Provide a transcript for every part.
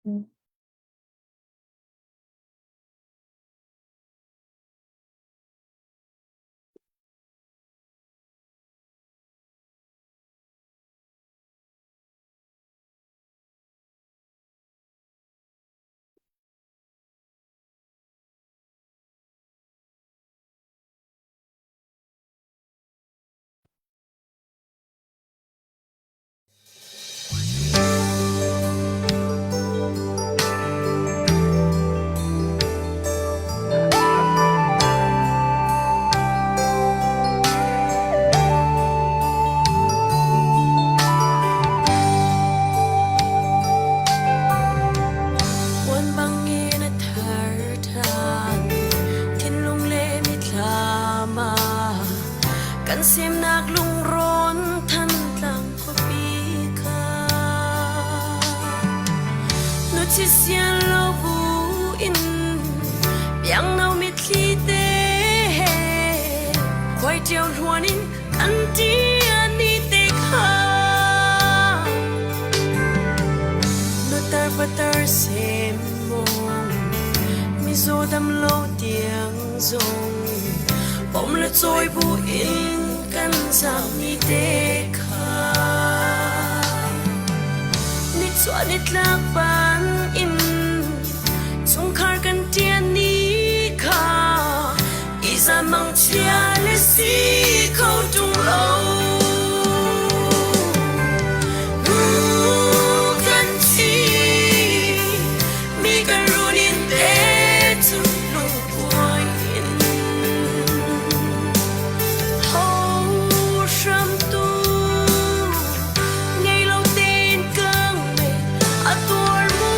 Puan bangin a thar ṭhan, thinlung le mithlam ah kan semnak lungrawn Thantlang khuapi kha. Nuchi sian lo bu in biangno mitthli te he khuai ṭio hluan in kan ṭian ni te kha. Nutar patar sem mong mizaw dam lo tiang zong pom le cawi bu in kan zam ni te kha. Nichuah nitlak ban in chungkhar kan ṭian ni kha iza mangchia le si kho ṭung lo. Kan thi mi kan run in te cu lungkuai in ho hramtu ngei lo tein kang me a tuar mu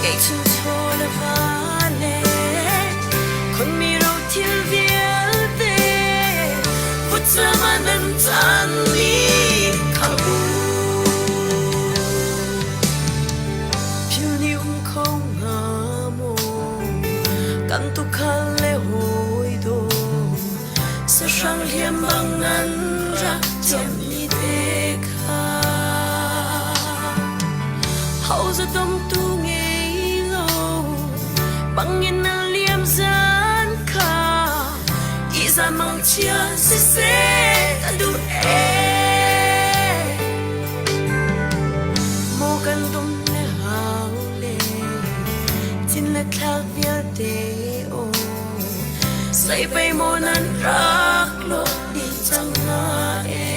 ngei chun chaw le va le khon mi ro thil vialte vutcam nan chan ni khamu phil ni um kho nga maw kan tukhal le hoi do sahrang hliam bang nan rak tiam ni te kha hau za dom tu ngei lo bangin nan liam zan kha iza mang chia se se ta du e mo kan dum le hau le chin le thlak vialte o sei pei mo nan rak lo di chang nga e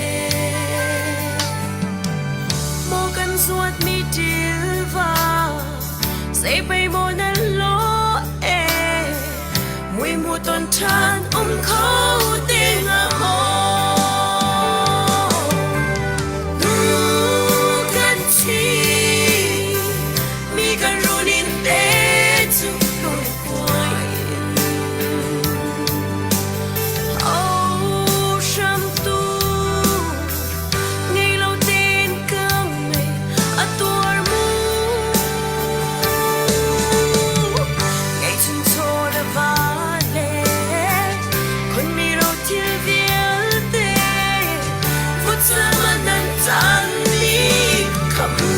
mo kan zuat mi tilva sei pei mo nan lo e mui mu ton than um kho te nga mo nu kan chi mi kan runin te chu lung kuai Oh sham tu ngei lo ten kang mei a tuar mu ngei chun chaw le va le khon mi ro thil vialte vut sama nan chan ni khamu.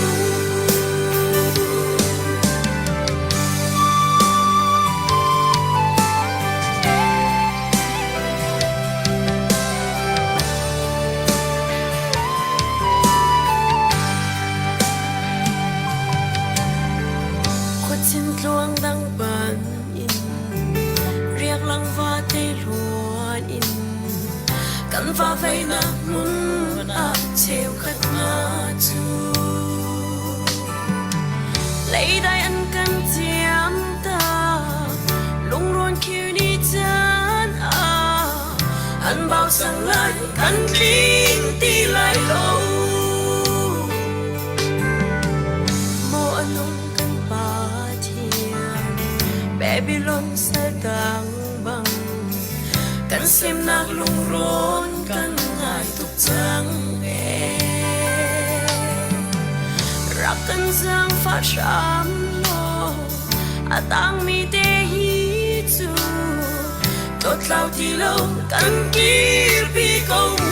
Khuachin tluang dang ban in riak lang va te luan in kan va vei nak hmun ah cheukhat nga cu leidai an kan ciam ta lungrawn khiu ni caan ah an bau sang lai kan tling ti lai lo maw anung kan Pathian Babylon sal bang kan semnak lungrawn kan ngai tuk cang e rak kan zaangfah hram law a tangmi te hi cu dawtlau ti lo kan kirpi ko mu.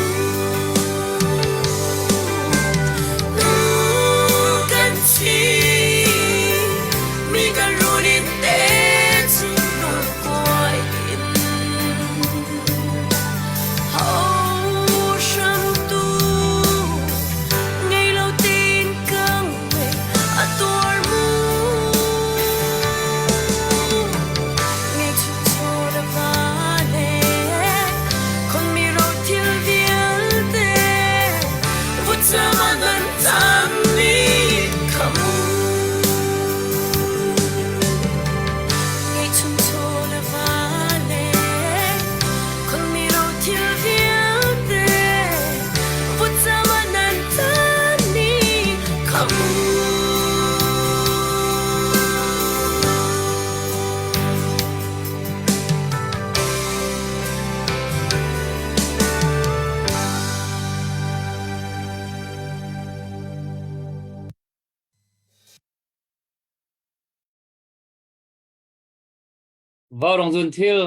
Vaurawng zunthil,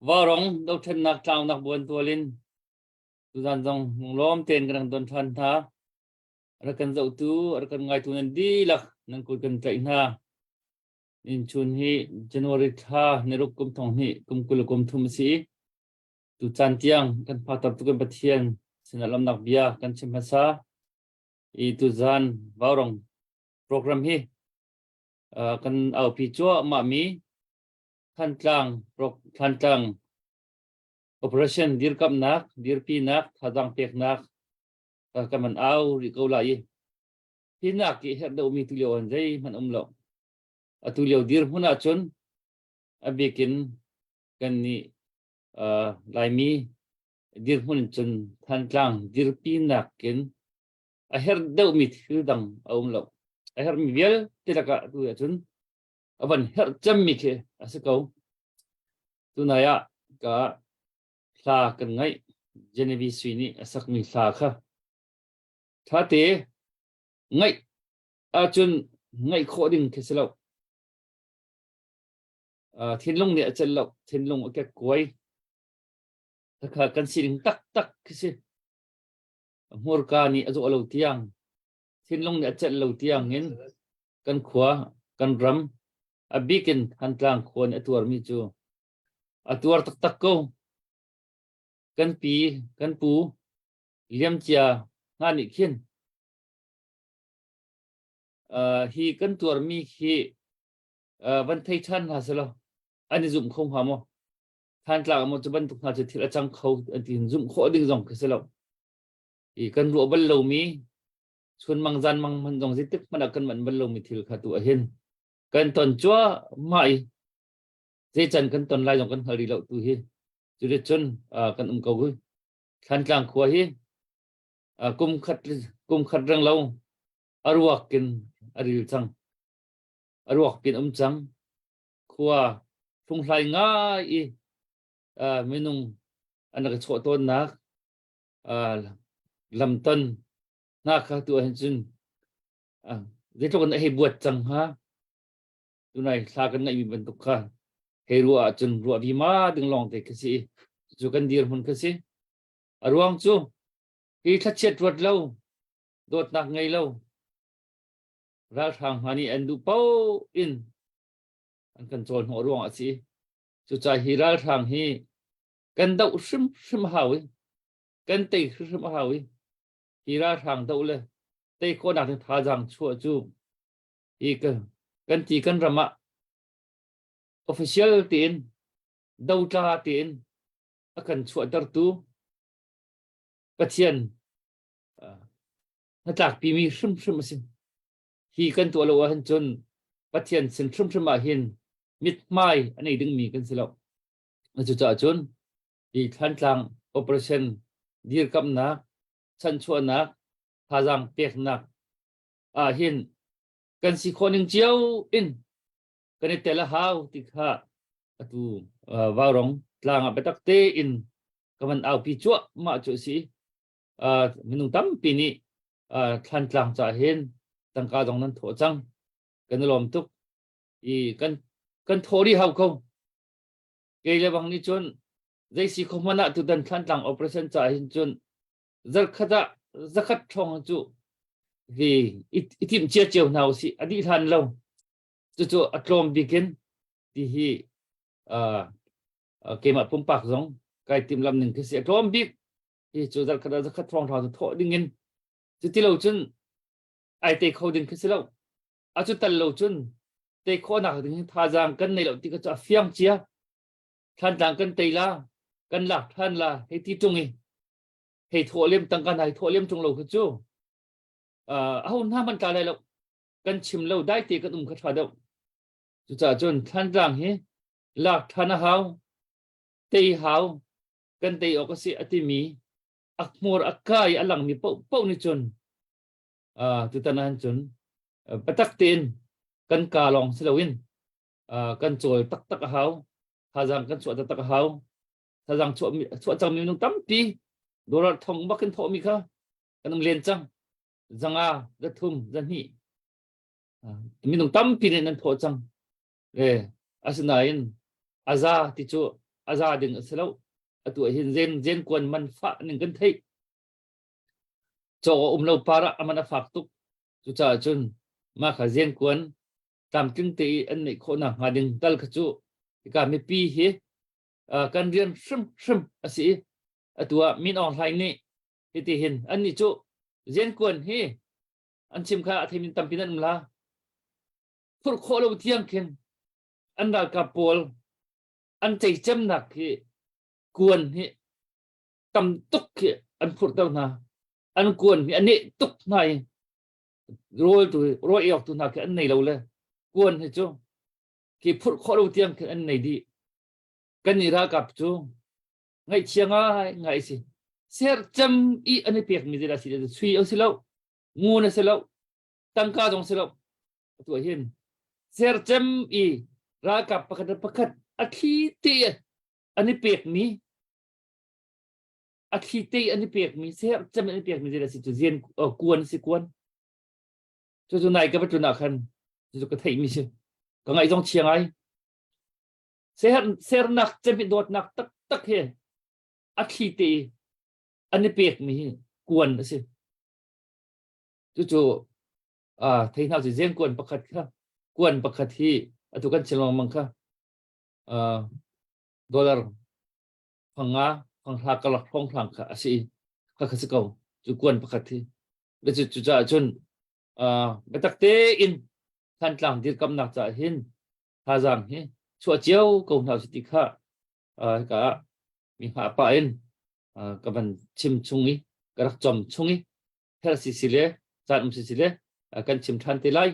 Vaurawng dothlennak tlaunak buantual in tuzan zong lunglawm tein kan rak don ṭhan hna. A rak kan zohtu, a rak kan ngaitu nan dihlak nan kut kan tlaih hna. Innchun hi January thla niruk kum thong hnih kum 20 kum thum a si i tucaan tiang kan phakter tu kan Pathian sinah lawmnak bia kan chim hmasa. I tuzan Vaurawng program hi kan aupi cuahmahmi Thantlang Thantlang operation dirkamhnak, dirpinak, thazaang peknak kan van au rih ko lai i hi nak i herh deuhmi tu lio an zeihmanh um lo. Atu lio dirhmun ahcun a bikin kan nih Laimi dirhmun cun Thantlang dirpinak in a herh deuhmi thil dang a um lo. A herhmi vialte lakah tu ahcun a van herh cemmi khi a si ko. Tunai ah ka hla kan ngaih Genevieve Sui nih a sakmi hla kha ṭhate ngaih ahcun ngaih khawh ding khi si lo. Thinlung nih a celh lo, thinlung a kekkuai. Khakha kan sining taktak khi si. Hmurka nih a zawh lo tiang, thinlung nih a celh lo tiang in kan khua, kan ram, a bik in Thantlang khua nih a tuarmi cu a tuar taktak ko. Kan pi, kan pu, liamcia hna nih khin hi kan tuarmi hi van thei ṭhan hna selaw an i zumh kho hnga maw? Thantlang maw cu bantuk hna cu thil a cang kho an ti zumh khawh ding zong khi si lo. I kan ruah bal lomi chunmang zanmang hmanh zong zeitik hmanh ah kan manh bal lomi thil kha tu ahhin kan ton cuahmah i zei can kan ton lai zong kan hngal rih lo tu hi. Cuticun kan um ko hi. Thlantlang khua hi kum khat kum khat reng lo a ruak in a ril cang. A ruak kin um cang. Khua hlunghlai ngai i minung an rak i chawh tawnnak lamton hna kha tu ahhin cun zeitluk in a hei buat cang hnga. Tunai thla kan ngaihmi bantuk kha hei ruah ahcun ruah vima ding lawng te khi si. Cu kan dirhmun khi si. A ruang cu hi thlachiat ruat lo, dawtnak ngei lo, ralhrang hna nih an duh paoh in an kan cawl hnawh ruang ah a si. Cucaah hi ralhrang hi kan doh hrimhrim a hau i kan tei hrimhrim a hau i hi ralhrang doh le tei khawhnak ding thazaang chuah cu hi kan ti kan ram ah official tiin dotla tiin a kan chuahtertu Pathian hnatlakpimi hrimhrim a si. Hi kan tuah lo ahhin cun Pathian sin hrimhrim ah hin mithmai a nei dingmi kan si lo. Cucaah cun hi Thlantlang operation dirkamhnak, chanchuahnak, thazaang peknak ah hin kan si khawh ning cio in kan i tel a hau ti kha atu Vaurawng tlang ah biatak tein ka van aupi cuahmah cu a si. Minung tampi nih Thlantlang caah hin tangka zong nan thawh cang. Kan i lawm tuk. I kan thawh rih hau ko. Kei le bang nih cun zei si kho hmanh ah tutan Thlantlang operation caah hin cun zarkhat ah zakhat ṭhawng cu hi i timh cia cio hna usih a dih hlan lo. Cucu a tlawm bik in ti hi keimah pumpak zong kai timhlamh ning khi si a tlawm bik hi cu zarkhat ah zakhat thawng ṭha cu thawh ding in cuti lo cun ai te kho ding khi si lo a cu tal lo cun te khawhnak ding hi thazaang kan nei lo ti kha cu a fiang cia Thlantlang kan tei la kan lak than la hei ti ṭung i hei thawh lem tangka hna hei thawh lem ṭung lo kha cu aho hna man tla lai lo kan chim lo dai te kan um kha ṭha deuh cucaah cun Thlantlang hi lak ṭhan a hau tei hau kan tei awk a si a timi a hmur a ka i a langmi paohpaoh nih cun tutan ahhin cun biatak tein kan ka lawng si loin kan cawl taktak a hau thazaang kan chuah taktak a hau thazaang chuah cangmi minung tampi dollar thong bak in thawhmi kha kan um len cang zanga zathum zahnih minung tampi nih nan thawh cang asinain. A za ti cu a za ding a si lo. Atu ah hin zen zen kuan man fah ning kan theih. Caw a um lo par ah a man a fak tuk. Cucaah cun mah kha zen kuan tlamtling te i an neih khawh nak hnga ding tal kha cu hika mipi hi kan rian hrimhrim a si i atu ah Min Aung Hlaing nih hiti hin annih cu zen kuan hi an chim kha a theimin tampi nan um la phurh khawh lo tiang khin an ralkap pawl an ceicemnak hi kuan hi tam tuk khi an phurhter hna an kuan hi a neh tuk hna i rawl tu rawl ei awk tu hna khi an nei lo le kuan hi cu khi phurh khawh lo tiang khi an nei dih kan nih ralkap cu ngaihchia ngai ngai si sercem i an i pek mi zeidah si sui a si lo ngun a si lo tangka zong si lo atu ah hin sercem i ralkap pakhat le pakhat a thli te an i pek mi a thli te an i pek mi sercem an i pek mi zeidah si cu zian kuan si kuan cu cu nai ka va tlun ah khan cu ka theih mi si ka ngaih zong chia ngai ser sernak cem i dawtnak taktak he a thli te an i pek mi hi kuan a si cucu thei hna si zeng kuan pakhat kha kuan pakhat hi atu kan chim lengmang kha dollar phanga phanghla kalak hrawng hlang kha a si kha kha si ko cu kuan pakhat hi le cu cu caah cun biatak tein Thantlang dirkamnak caah hin thazaang hi chuah cio ko hna usih ti kha hika ah mi hngah pah in ka van chim chung i ka rak com chung i her si si le caan um si si le kan chim ṭhan te lai.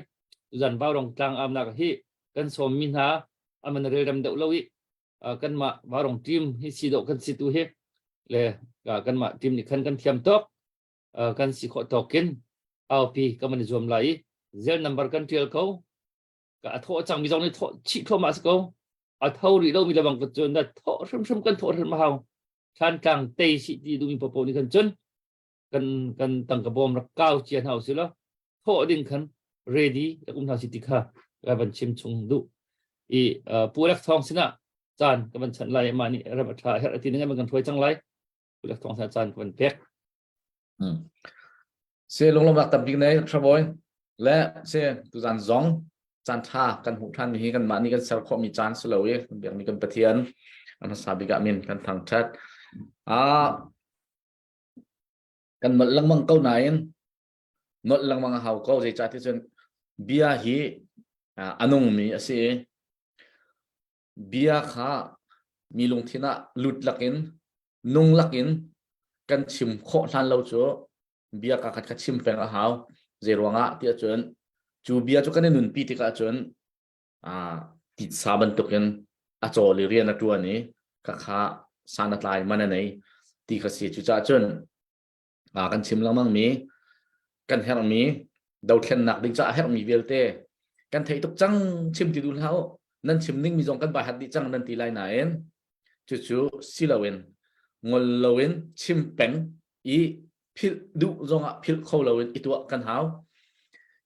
Tuzan Vaurong tlang amnak hi kan sawmmi hna aman relrem deuh lo i kanmah Vaurong team hi si dawh kan si tu hi le kanmah team nih khan kan thiam tawk kan si khawh tawk in aupi kan van i zuam lai i zel number kan ṭial ko ka a thawh cang mi zong nih thawh chih thluahmah si ko a tho rih lo mi le bang cun na thawh hrimhrim kan thawh hrim a hau Thlantlang tei si ti duhmi popo nih khan cun kan kan tangka bawm rak kau cia hna usih law thawh ding khan ready rak um hna si ti kha ka van chim chung duh i pu Alek Thawng sinah caan ka van chanh lai mah nih ram a tha herh ati ning kan hruai cang lai pu Alek Thawng sinah caan ka van pek. Se lunglawmnak tam bik nei Traboy le se tuzan zong caan tha kan hmuh than mi hi kan mah nih kan ser khawh mi caan si lo i kan biak mi kan Pathian an hmasa bik ah min kan thangthat a kan nolh lengmang ko nain nolh lengmang a hau ko zeicah ti cun bia hi a nungmi a si i bia kha mi lungthin ah lut lakin nung lakin kan chim khawh hlan lo cu bia ka khat kha chim peng a hau zei ruangah tiah cun cu bia cu kan i nunpi tikah cun titsa bantukin a cawl i rian a ṭuan i khakha san a tlai man a nei ti kha si. Cucaah cun kan chim lengmang mi kan herhmi dothlennak ding caah herhmi vialte kan theih tuk cang chim ti duh hlah u nan chim ning mi zong kan bai hat dih cang nan ti lai nain cucu si loin ngol loin chim peng i philh duh zongah philh kho loin i tuah kan hau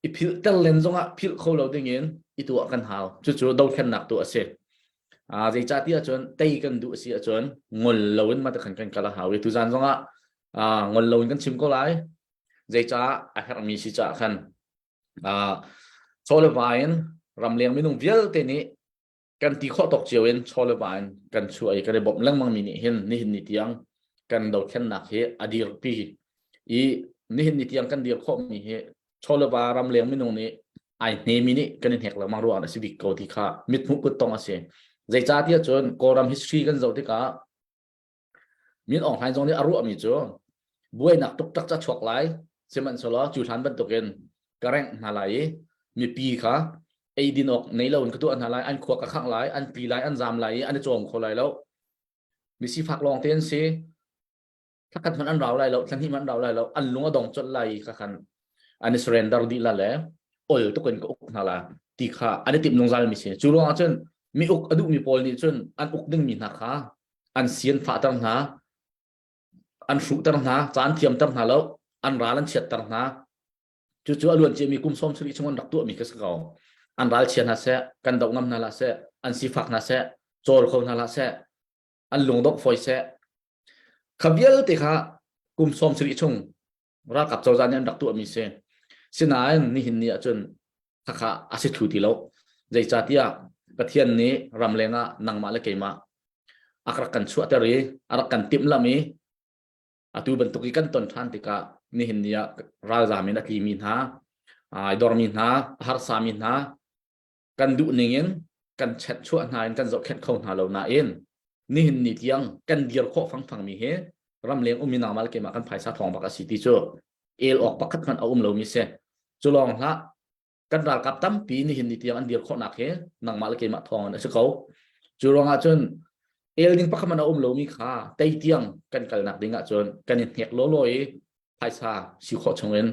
i philh ter len zongah philh kho lo dingin i tuah kan hau cucu dothlennak tu a si zeicah ti ahcun tei kan duh a si ahcun ngol loin mah khan kan kal a hau i tuzan zongah ngol loin kan chim ko lai zeicah a herhmi si caah khan chaw le va in ramleng minung vialte nih kan ti khawh tawk cio in chaw le va in kan chuah i kan i bawmh lengmang mi nih hin nihin ni tiang kan dothlennak hi a dirpi i nihin ni tiang kan dir khawh mi hi chaw le va ramleng minung nih ai hne mi nih kan i hnek lengmang ruang a si bik ko ti kha mithmuh kuttong a si zeicah tiah cun Kawlram history kan zoh tikah Min Aung Hlaing zong nih a ruahmi cu buainak tuktak ca chuak lai sihmanhsehlaw cu hlan bantukin ka rengh hna lai i mipi kha eidin awk nei loin ka tuah hna lai an khua ka khangh lai an tli lai an zam lai i an i cawm kho lai lo mi sifak lawng te an si thlakhat hmanh an rau lai lo thlahnih hmanh an rau lai lo an lung a dong colh lai i kha khan an i surrender dih la le ol tuk in ka uk hna la ti kha an i timh zungzal mi si cu ruangah cun mi uk a duhmi pawl nih cun an uk dingmi hna kha an sian fahter hna an hruhter hna caan thiamter hna lo an ral an chiatter hna cucu a luan ciami kum 70 chung an rak tuahmi ka si ko an ral chia hna seh kan doh ngam hna la seh an sifak hna seh. Cawl kho hna hlah seh. An lungdongh fawi seh. Kha vialte kha kum 70 chung ralkap cozah nih an rak tuahmi si. Sinain nihin ni ahcun khakha a si thlu ti lo. Zeicahtiah Pathian nih ramleng ah nangmah le keimah a rak kan chuahter i a rak kan timhlamh i atu bantuk i kan ton ṭhan tikah nihin ni ah ralzaam in a tlimi hna, ai dormi hna, a harsami hna kan duh ning in kan chetchuah hna in kan zohkhenh kho hna lo nain nihin ni tiang kan dir khawh fangfang mi hi ramleng ummi nangmah le keimah kan phaisa thawng bak a si ti cu el awk pakhat hmanh a um lomi si. Cu lawng hlah, kan ralkap tampi nihin ni tiang an dir khawhnak hi nangmah le keimah thawng in a si ko. Cu ruangah cun el ding pakhat hmanh a um lomi kha tei tiang kan kalnak ding ahcun kan i hnek lawlaw i phaisa si khawh chungin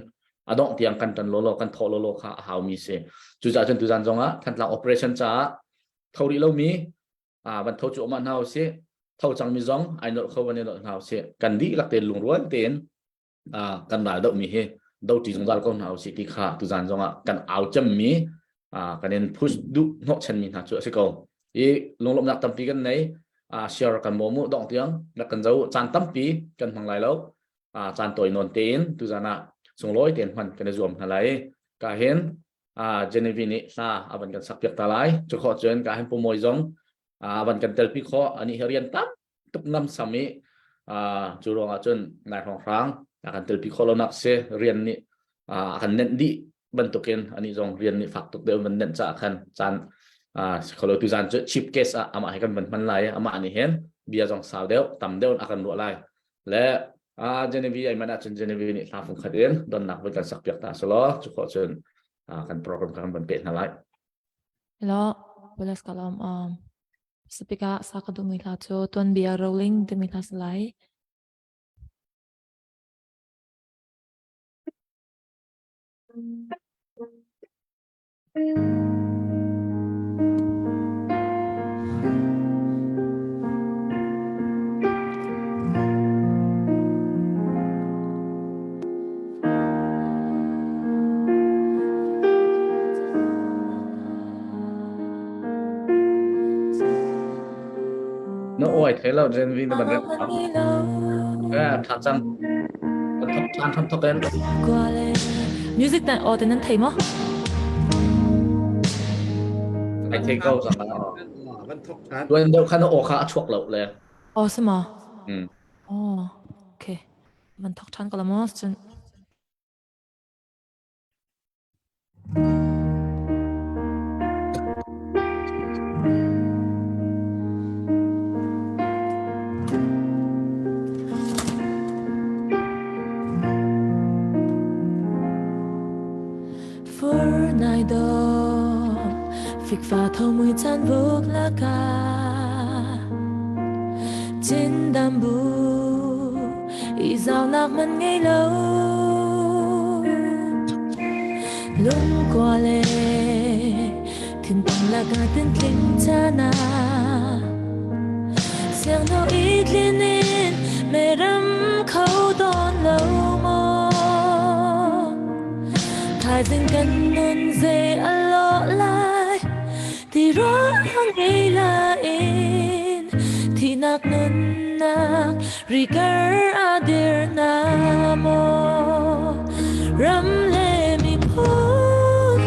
a dongh tiang kan tan lawlaw, kan thawh lawlaw kha a haumi si. Cucaah cun tuzan zongah Thantlang operation caah tho rih lomi van tho cu umah hna usih, tho cangmi zong ai nolh kho van i nolh hna usih. Kan dihlak tein lungrual tein kan ral dohmi hi doṭi zungzal ko hna usih ti kha tuzan zongah kan au cemmi, kan in push duh hnawhchanmi hna cu a si ko. I lunglawmhnak tampi kan nei, share kan bawm u. Dongh tiang rak kan zo. Caan tampi kan hmang lai lo, caan tawi nawn tein tuzan ah sunglawi tein hman kan i zuam hna lai. Ka hin Genevieve nih hla a van kan sak piak ta lai. Cu khawh cun ka hin pumawi zong a van kan telpi khawh. Ani hi rian tam tuk nam sam i cu ruangah cun nai hrawnghrang a kan telpi khawh lonak si. Rian nih a kan nenh dih bantukin ani zong rian nih fak tuk deuh van nenh caah khan caan kholo. Tu zan cu chief case ah amah he kan van hman lai. Amah nih hin bia zong sau deuh, tam deuh a kan ruah lai le Genevieve ai man ahcun Genevieve nih hla fung khat in donnak voi kan sak piak ta selaw cu khawh cun kan program kan van peh hna lai. Hello, Bulas kalam Sapika sa ka duhmi hla cu Tuanbia Roling timi hla si lai. Na awi thei lo Gen V na ban rep. Eh, tha cang. Thok than thok en. Music tan aw te nan thei maw? Ai thei ko zang. Tuan deuh khan aw kha a chuak lo le. Aw sama. Oh, okay. Man thok than ko la maw cun. Fur nai do fikfa tho mui chan vuk la ka chin dam bu i zau nak man ngei lo lung qua le thin tang la ka tin tling chana siang no i tlin in me ram kho ton lo mo thaizing kan nun ze a lo lai ti ruang ngei la in thinak nunnak rikar adir na maw ram le miphun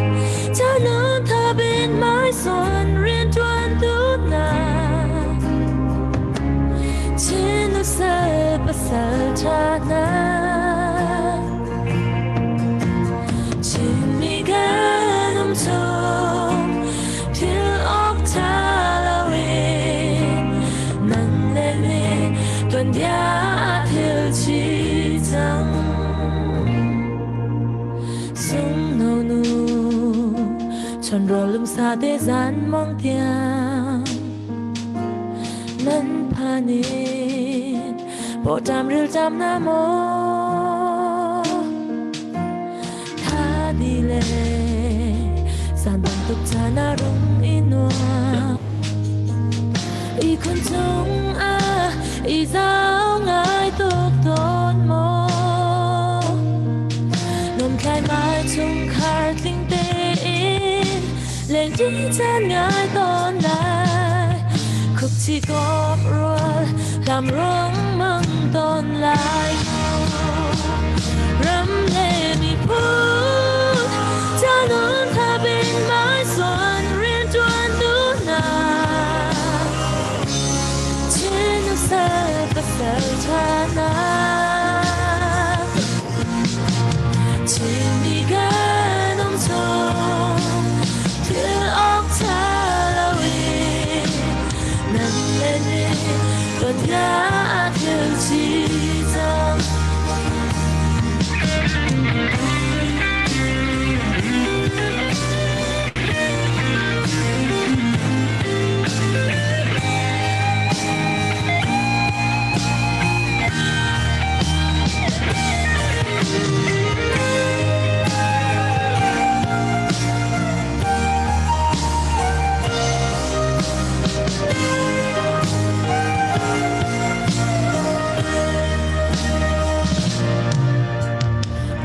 chanon thabin mai son rian tuan tu na Chin sal pasal tha na Chin mi kan um chung thil ok tha lo in nan le mi tuan dia thil chi cang sung no nu chon ro lum sa te zan mong tiang nan phanin pawṭam rilṭam na maw tha di le san bantuk caan ah rung i nuam i khun chung ah i zau ngai tuk tawn maw nom thlai mai chungkhar tling tein leng ṭi caan ngai tawn lai. Hawikom rual hlam ruangmang tawn lai ko. Ram le miphun canun thabin mai suan rianṭuan tu hna. Chin sal pasal ṭha hna. Chinmi kan um chung thil awk ṭha loin nan le nih tuanbia a thil ci cang.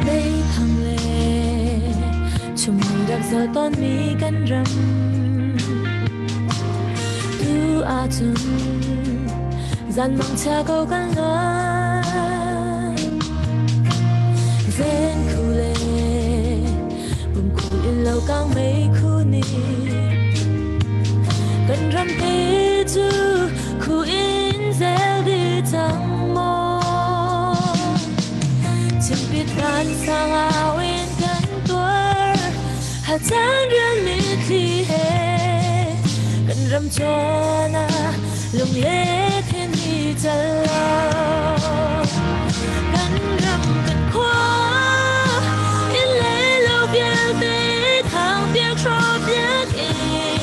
Meithang le chummi rak zal tawnmi kan ram tu ahcun zan mangchia ko kan luan. Zen khu le pum khu in lo kang mei khu ni kan ram te cu khu in zel di cang maw Chimpit ran sang au in kan tuar Hacang rian mitthli he kan ram chuan ah lung le thin hi cal lo kan ram kan khua in le lo vialte thang piak hrawh piak in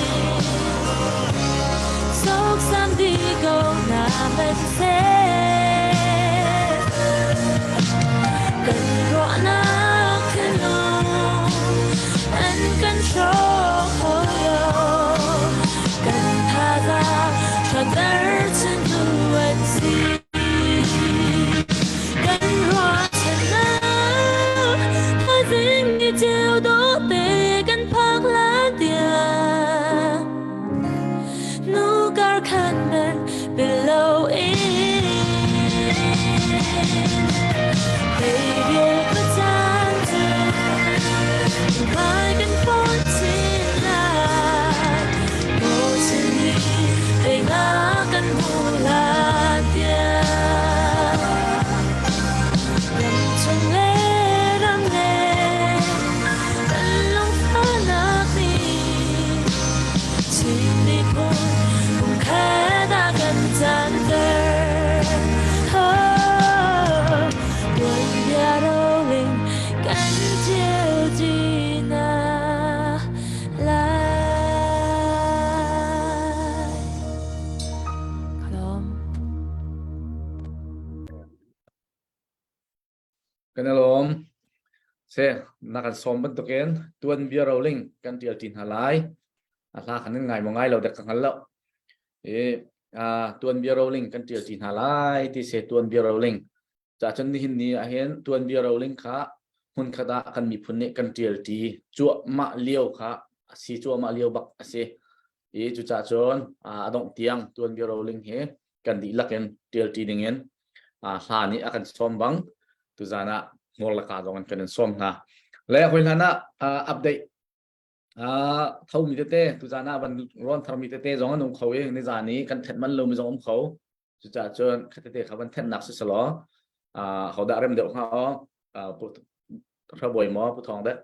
soksam di ko na man seh kan ruahnak thinlung an kan hrawk kho lo kan thazaang ṭhatter chin tu an si kan ruahchannak thaizing ni ceu dawh te kan phak lan tiang nu kar khan man below in Kan i lawm. Se, na kan sawm bantukin tuanbia roling kan tial ti hna lai. A hla khan in ngai maw ngai lo dek ka hngal lo. I tuanbia roling kan tial ti hna lai ti se tuanbia roling. Ca cun nihin ni ahhin tuanbia roling kha hmunkhat ah kan miphun nih kan tial ti cuahmah lio kha a si cuahmah lio bak a si. I cucaah cun a dongh tiang tuanbia roling hi kan dihlak in ṭialṭi dingin hla nih a kan sawm bang tuzan ah hmur le ka zong in kan in sawm hna. Le hoi hlan ah update tho mi tete tuzan ah van rawn thar mi tete zong an um kho i nizan i kan thenh man lo mi zong um kho. Cucaah cun kha tete kha van thenhnak si selaw hodah rem deuh hnga aw pu Hrabawi maw Pu Thawng deh?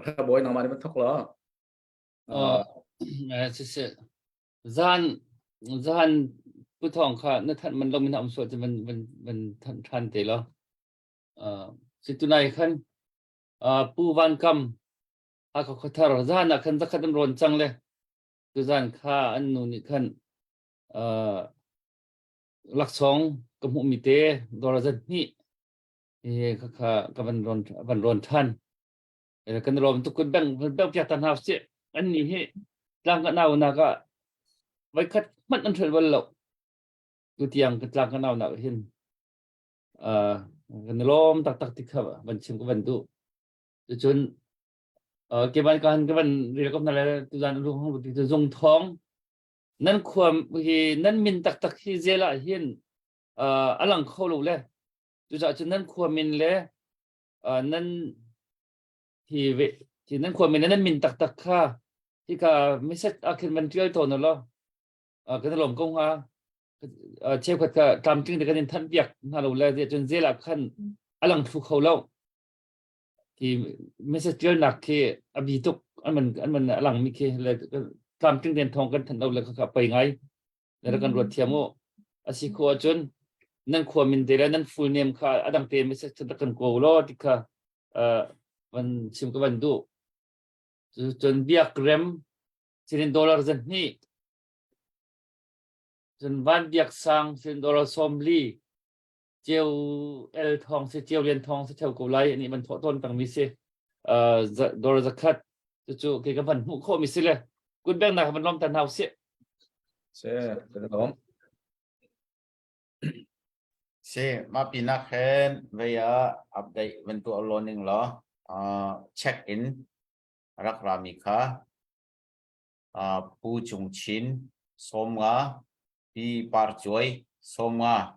Hrabawi nangmah nih van thok law. Siseh Zan zan Pu Thawng kha na thanh man lomi na um sual cu van van van thanh ṭhan te law. Uh, si tunai khan uh, Pu Van Kam Hakha khuathar zan ah khan zakhat an rawn cang le tuzan kha an nu nih khan uh, laksawng ka hmuhmi te dawr zan hnih he kha kha ka van rawn van rawn ṭhan. Kan rawm tuk kun beng beng piak ta hna usih. An nih hi tlang ka nau nak ah voikhat hmanh an hrelh bal lo. Tu tiang ka tlang ka nau nak hin kan lawm taktak ti kha van chim ka van duh. Cucun keban ka han ka van rel ko hna le tuzan lu hong ti zung thong. Nan khua hi nan min taktak hi zel ah hin a lang kho lo le cucaah cun nan khua min le nan hi ve hi nan khua min le nan min taktak kha hika message ah khin van tial tawn law kan lawm ko hnga. Cheukhat kha tlamtling te kan in thanh piak hna lo le cun zel ah khan a lang thlu kho lo. Hi message tialnak khi a bi tuk an man an man a lang mi khi le tlamtling ten thong kan thanh lo le kha pei ngai le kan ruat thiam u. A si kho ahcun nan khua min te le nan full name kha adang te message that kan ko lo ti kha van chim ka van duh. Cun biak rem sinin dollar zan hnih cun van biak sang sinin dollar 40 ceu el thong si ceu lian thong si theo ko lai ani van thawh tawn pang mi si dollar zakhat cucu ke ka van hmuh khawh mi si le kut beng nak van lom tan hau si. Se kan lom. Si ma pinak hen veia update van tu loaning lo check in rak rami kha Pu Cung Chin 50 Pi Par Cuai 50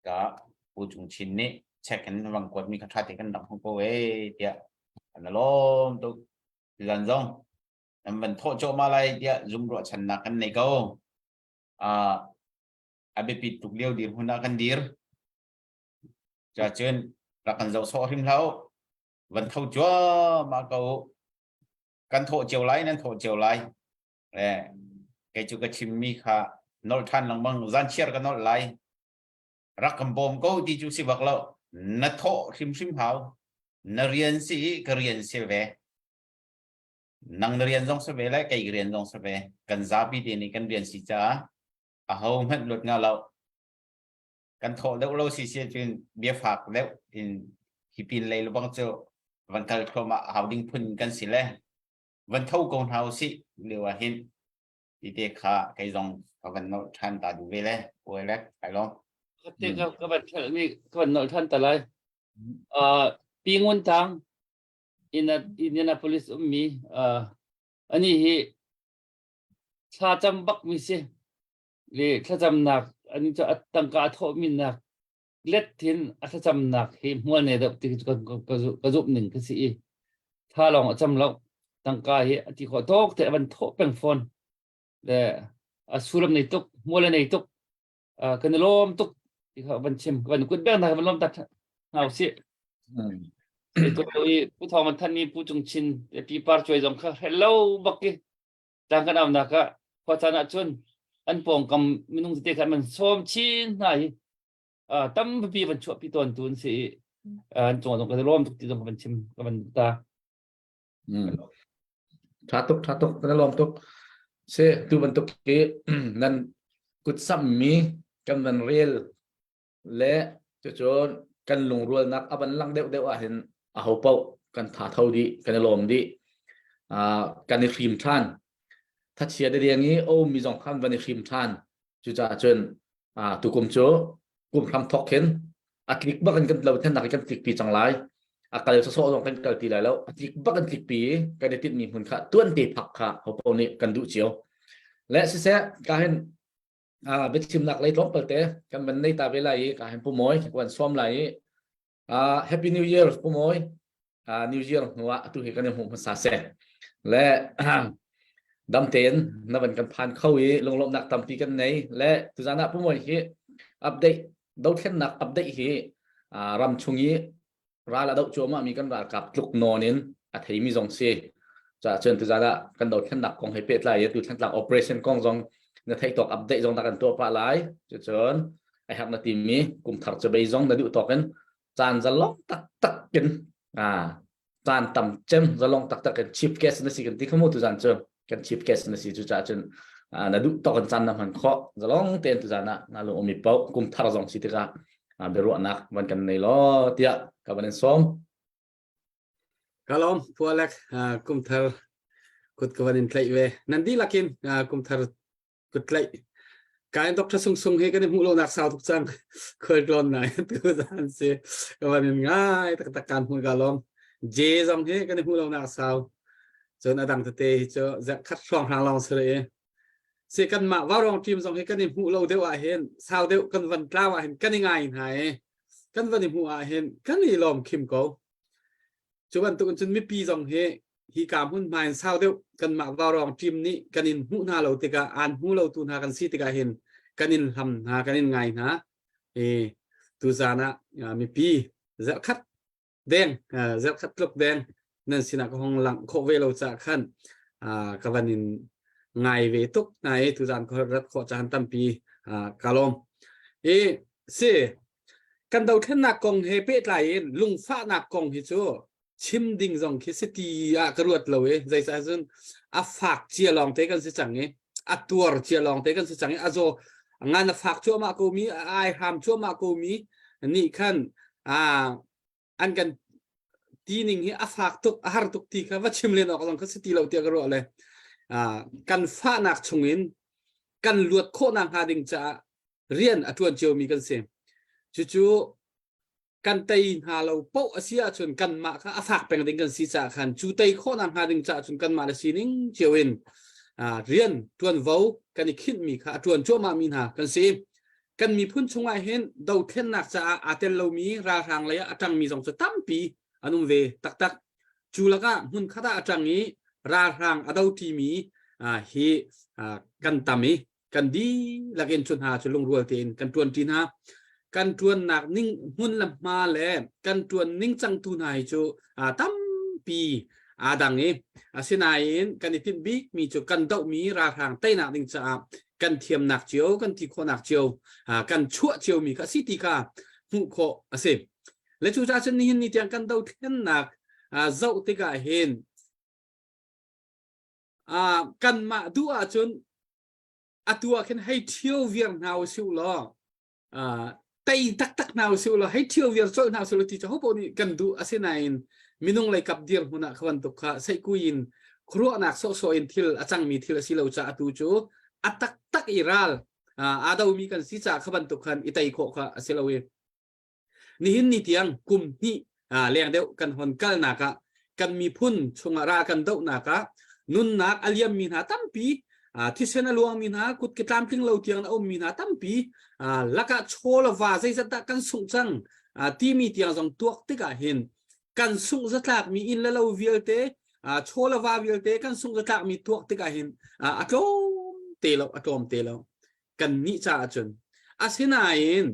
ka Pu Cung Chin nih check in vang kuat mi kha tha te kan rak hmu ko e tiah an lawm tuk. Zan zong nan van thawh cawhmah lai tiah zum ruahchannak kan nei ko. A biapit tuk lio dirhmun ah kan dir. Cacun rak kan zoh sawh hrim hlah u. Van tho cuahmah ko u. Kan thawh cio lai, nan thawh cio lai. Eh, kei cu ka chimmi kha nolh ṭhan lengmang zan chiar ka nolh lai. Rak kan bawm ko ti cu si bak lo. Na thawh hrimhrim hau. Na rian si i ka rian si ve. Nang na rian zong si ve le kei ka rian zong si ve. Kan zapi te nih kan rian si caah aho hmanh luat nga lo. Kan thawh deuh lo si si cun bia fak deuh in hi pin lei lebang cu van kal thluahmah hau ding phun kan si le van tho ko hna usih lio ah hin ti te kha kei zong ka van nolh ṭhan ta duh ve le uai le kai lawm. Te ka ka van thelh mi ka van nolh ṭhan ta lai. Uh, Pi Ngun Tang Indianapolis ummi uh, ani hi thlacam bak mi si le thlacamnak ani cu tangka a thawh mi nak let thin a thlacamnak hi hmual nei deuh ti ka ka zumh ning ka si i tha lawng a cam lo tangka hi a ti khawh tawk te a van thawh peng fawn le a sullam nei tuk hmual a nei tuk kan i lawm tuk ti kha van chim van kut beng na van lawm ta hna usih. I pu thawng man than mi pu cung chin pi par chuai zong kha hello bak ki tang kan au nak ah khua caan ah cun an pawngkam minung te kha man sawm chin hna hi tampi van chuahpi tawn tu an si i an cung zong ka lawm tuk ti zong ka van chim ka van ta. Tha tuk, tha tuk, kan lawm tuk. Se tu bantuk ki nan kut sammi kan van rel le cucun kan lungrualnak a van lang deuh deuh ahhin aho paoh kan tha tho dih, kan i lawm dih. Kan i hrim ṭhan. Thachia deriang i o mi zong khan van i hrim ṭhan. Cucaah cun tukum cu kum hram thok hin a tlik bak in kan lo thennak kan tlik pi cang lai. A kal sawsawh zong kan kal ti lai lo. A tlik bak in tlik pi kan i tinhmi hmun kha tuan te phak kha hopo nih kan duh cio. Le siseh ka hin biachimnak lei tlawmpal te kan van nei ta ve lai i ka hin pu Mawi ka van sawm lai i Happy New Year pu Mawi. New Year hnu ah atu hi kan i hmuh hmasa seh. Le dam tein na van kan phan kho i lunglawmhnak tampi kan nei. Le tuzan ah pu Mawi hi update dothlennak update hi ram chung i ral a doh cuahmah mi kan ralkap tluk nawn in a theimi zong si. Caah cun tuzan ah kan dothlennak kong he pehtlai i tu Thantlang operation kong zong na theih tawk update zong na kan tuah pah lai. Cucun a herh na timi kum thar cu bei zong na duh tawk in caan zalong taktak in caan tam cem zalong taktak in chief guest na si kan ti khamu tuzan cu kan chief guest na si cu caah cun na duh tawk in caan na hman khawh zalong tein tuzan ah na lung umi paoh kum thar zong si tikah biaruahnak van kan nei law tiah ka van in sawm. Kalom Pualek kum thar kut ka van in tlaih ve nan dihlak in kum thar kut tlaih kain Dr. Sung Sung hi kan i hmuh lonak sau tuk cang khual tlawn nai tu zan si ka van in ngai taktak kan hmuh ka lawm J zong hi kan i hmuh lonak sau cun adang tete hi cu zek khat hrawng hrang lawng si rih. Se kanmah Vaurawng team zong hi kan i hmuh lo deuh ah hin sau deuh kan van tlau ah hin kan i ngai hna i kan van i hmuh ah hin kan i lawm khim ko. Cu bantuk in cun mipi zong hi hi ka hmun hma in sau deuh kanmah Vaurawng team nih kan in hmuh hna lo tikah aan hmu lo tu hna kan si tikah hin kan in hlam hna kan in ngai hna. E tuzan ah mipi zarhkhat deng zarhkhat tluk deng nan sinah ka hong langh khawh ve lo caah khan ka van in ngai ve tuk hna i tuzan ka rat khawh caan tampi ka lawm. I si kan dothlennak kong he pehtlai in lungfahnak kong hi cu chim ding zong khi si ti ah ka ruat lo i zeicah cun a fak cia lawng te kan si cang i a tuar cia lawng te kan si cang i a zaw ngan a fak cuahmah ko mi a ai hram cuahmah ko mi nih khan an kan ti ning hi a fak tuk a har tuk ti kha va chim len awk zong kha si ti lo tiah ka ruah le kan fahnak chungin kan luat khawhnak hnga ding caah rian a ṭuan cio mi kan si. Cucu kan tei hna lo poh a si ahcun kanmah kha a fak peng ding kan si caah khan cu tei khawhnak hnga ding caah cun kanmah le sining cio in rian ṭuanvo kan i khinhmi kha a ṭuan cuahmah mi hna kan si. Kan miphun chungah hin dothlennak caah aa tel lomi ralhrang lei ah a ṭangmi zong cu tampi an um ve taktak. Cu lakah hmun khat ah a ṭang i ralhrang a doṭimi hi kan tam i kan dihlak in cu hna cu lungrual tein kan ṭuanṭi hna. Kan ṭuannak ning hmun le hma le kan ṭuan ningcang tu hna hi cu tampi aa dang i asinain kan i tinh bikmi cu kan dohmi ralhrang teinak ding caah kan thiamnak cio kan ti khawhnak cio kan chuah ciomi kha si ti kha hmuh khawh a si. Le cucaah cun nihin ni tiang kan dothlennak zoh tikah hin kanmah duh ahcun atu ah khin hei ṭhio viar hna usih law tei taktak hna usih law hei ṭhio viar colh hna usih law ti cu hopoh nih kan duh. Asinain minung lei kap dirhmun ah kha bantuk kha seihkui in khuaruahnak sawhsawh in thil a cangmi thil a si lo caah atu cu a taktak i ral aa domi kan si caah kha bantuk khan i tei khawh kha a si lo i Nihin ni tiang kum hnih leng deuh kan hon kalnak ah kan miphun chungah ral kan dohnak ah nunnak a liammi hna tampi, thisen a luangmi hna, kut ke tlamtling lo tiang a ummi hna tampi lakah chaw le va zeizat dah kan sungh cang timi tiang zong tuak tikah hin kan sungh zatlakmi inn le lo vialte, chaw le va vialte kan sungh zatlakmi tuak tikah hin a tlawm te lo, a tlawm te lo kannih caah cun. Asinain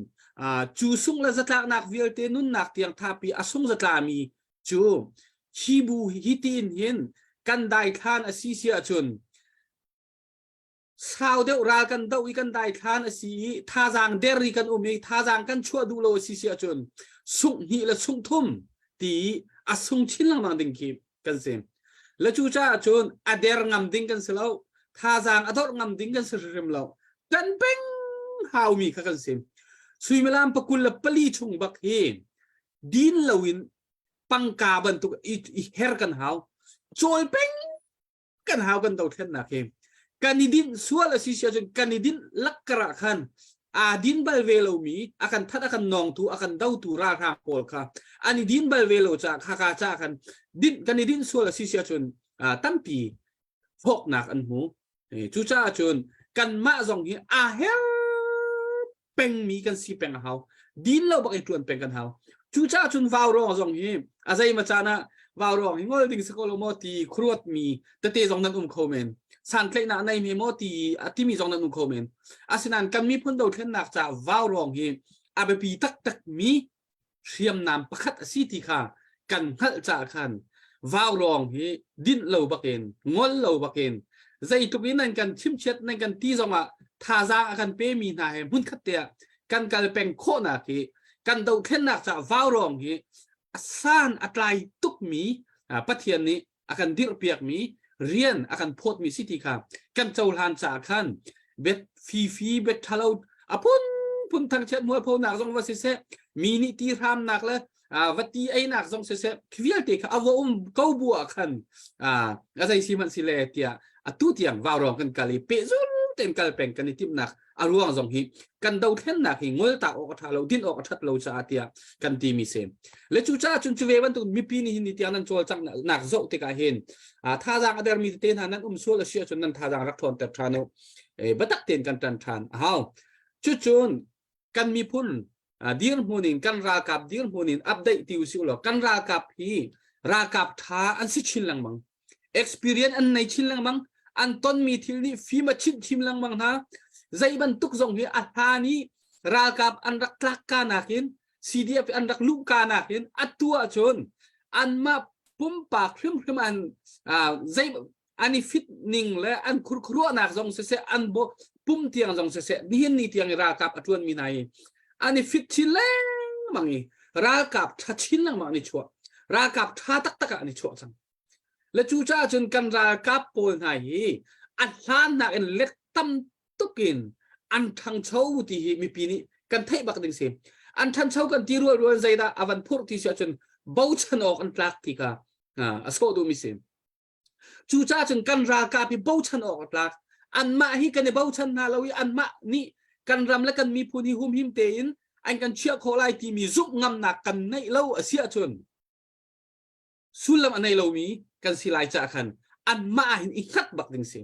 cu sung le zatlaknak vialte nunnak tiang thapi a sung zatlami cu hi bu hi tiin hin kan daithlan a si si ahcun sau deuh ral kan doh i kan daithlan a si i thazaang der i kan um i thazaang kan chuah duh lo a si si ahcun sungh hnih le sungh thum ti a sung chin lengmang ding khi kan si. Le cu caah cun a der ngam ding kan si lo, thazaang a dorh ngam ding kan si hrimhrim lo. Kan peng haumi kha kan si. Suimilam pakul le pali chung bak hi din loin pangka bantuk i her kan hau. Cawl peng kan hau kan dothlennak hi. Kan i dinh sual a si si ahcun kan i dinh lakkar ah khan aa din bal ve lomi a kan that a kan nawngtu a kan dotu ralhrang pawl kha an i din bal ve lo caah khaka caah khan din kan i dinh sual a si si ahcun tampi thawknak an hmu. Cucaah cun kanmah zong hi aa her pengmi kan si peng a hau. Din lo bak in ṭuan peng kan hau. Cucaah cun vaurawng zong hi a zeima caan ah vaurawng hi ngol ding si ko lo maw ti khuaruatmi tete zong nan um kho men. Santlaihnak nei mi maw ti a timi zong nan um kho men. Asinain kan miphun dothlennak caah vaurawng hi a biapi taktak mi hriamnam pakhat a si ti kha kan hngalh caah khan vaurawng hi dinh lo bakin ngol lo bakin zeitluk in nan kan chimchiat nan kan ti zongah thazaang a kan pemi hna he hmunkhat te ah kan kal peng khawhnak hi kan dothlennak caah vaurawng hi a san a tlai tukmi Pathian nih a kan dirhpiakmi rian a kan phawtmi si ti kha kan cohlan caah khan bet fifi bet ṭhalo a phunphun thangchiat mualphonak zong va siseh, mi nih ti hramnak le va ti einak zong siseh, khi vialte kha a va um ko bu ah khan a zei si hmanh si le tiah atu tiang vaurawng kan kal i pehzul tein kal peng kan i timhnak. A ruang zong hi kan dothlennak hi ngol tak awk a ṭha lo, din awk a ṭhat lo caah tiah kan timi si. Le cu caah cun cu ve bantuk mipi nih hin ni tiang nan cawlcangh nak zoh tikah hin thazaang a dermi tete hna nan um sual a si ahcun nan thazaang rak ṭhawnter ṭhan u. Biatak tein kan ṭan ṭhan a hau. Cucun kan miphun dirhmun in kan ralkap dirhmun in update ti usih law kan ralkap hi ralkap ṭha an si chin lengmang. Experience an nei chin lengmang. An tonmi thil nih fim a chimh chin lengmang hna. Zei bantuk zong hi a hlan i ralkap an rak tlak ka nakin CDF an rak luh ka nakin atu ahcun anmah pumpak hrimhrim an zei an i fit ning le an khurkhuruahnak zong siseh an bo pum tiang zong siseh nihin ni tiang i ralkap a ṭuanmi hna hi an i fit chin lengmang i ralkap ṭha chin lengmang an i chuah ralkap ṭha taktak ah an i chuah cang le cu caah cun kan ralkap pawl hna hi a hlan in let tam tukin an ṭhangcho ti hi mipi nih kan theih bak ding si an ṭhancho kan ti rual rual zeidah a van phurh ti si ahcun bochan awk an tlak ti kha a sawh duhmi si Cucaah cun kan ralkap hi bochan awk a tlak. Anmah hi kan i bochan hna lo i anmah nih kan ram le kan miphun hi humhim tein an kan chiah khawh lai timi zumh ngamnak kan neih lo a si ahcun sullam a nei lomi kan si lai caah khan anmah ah hin i hngat bak ding si.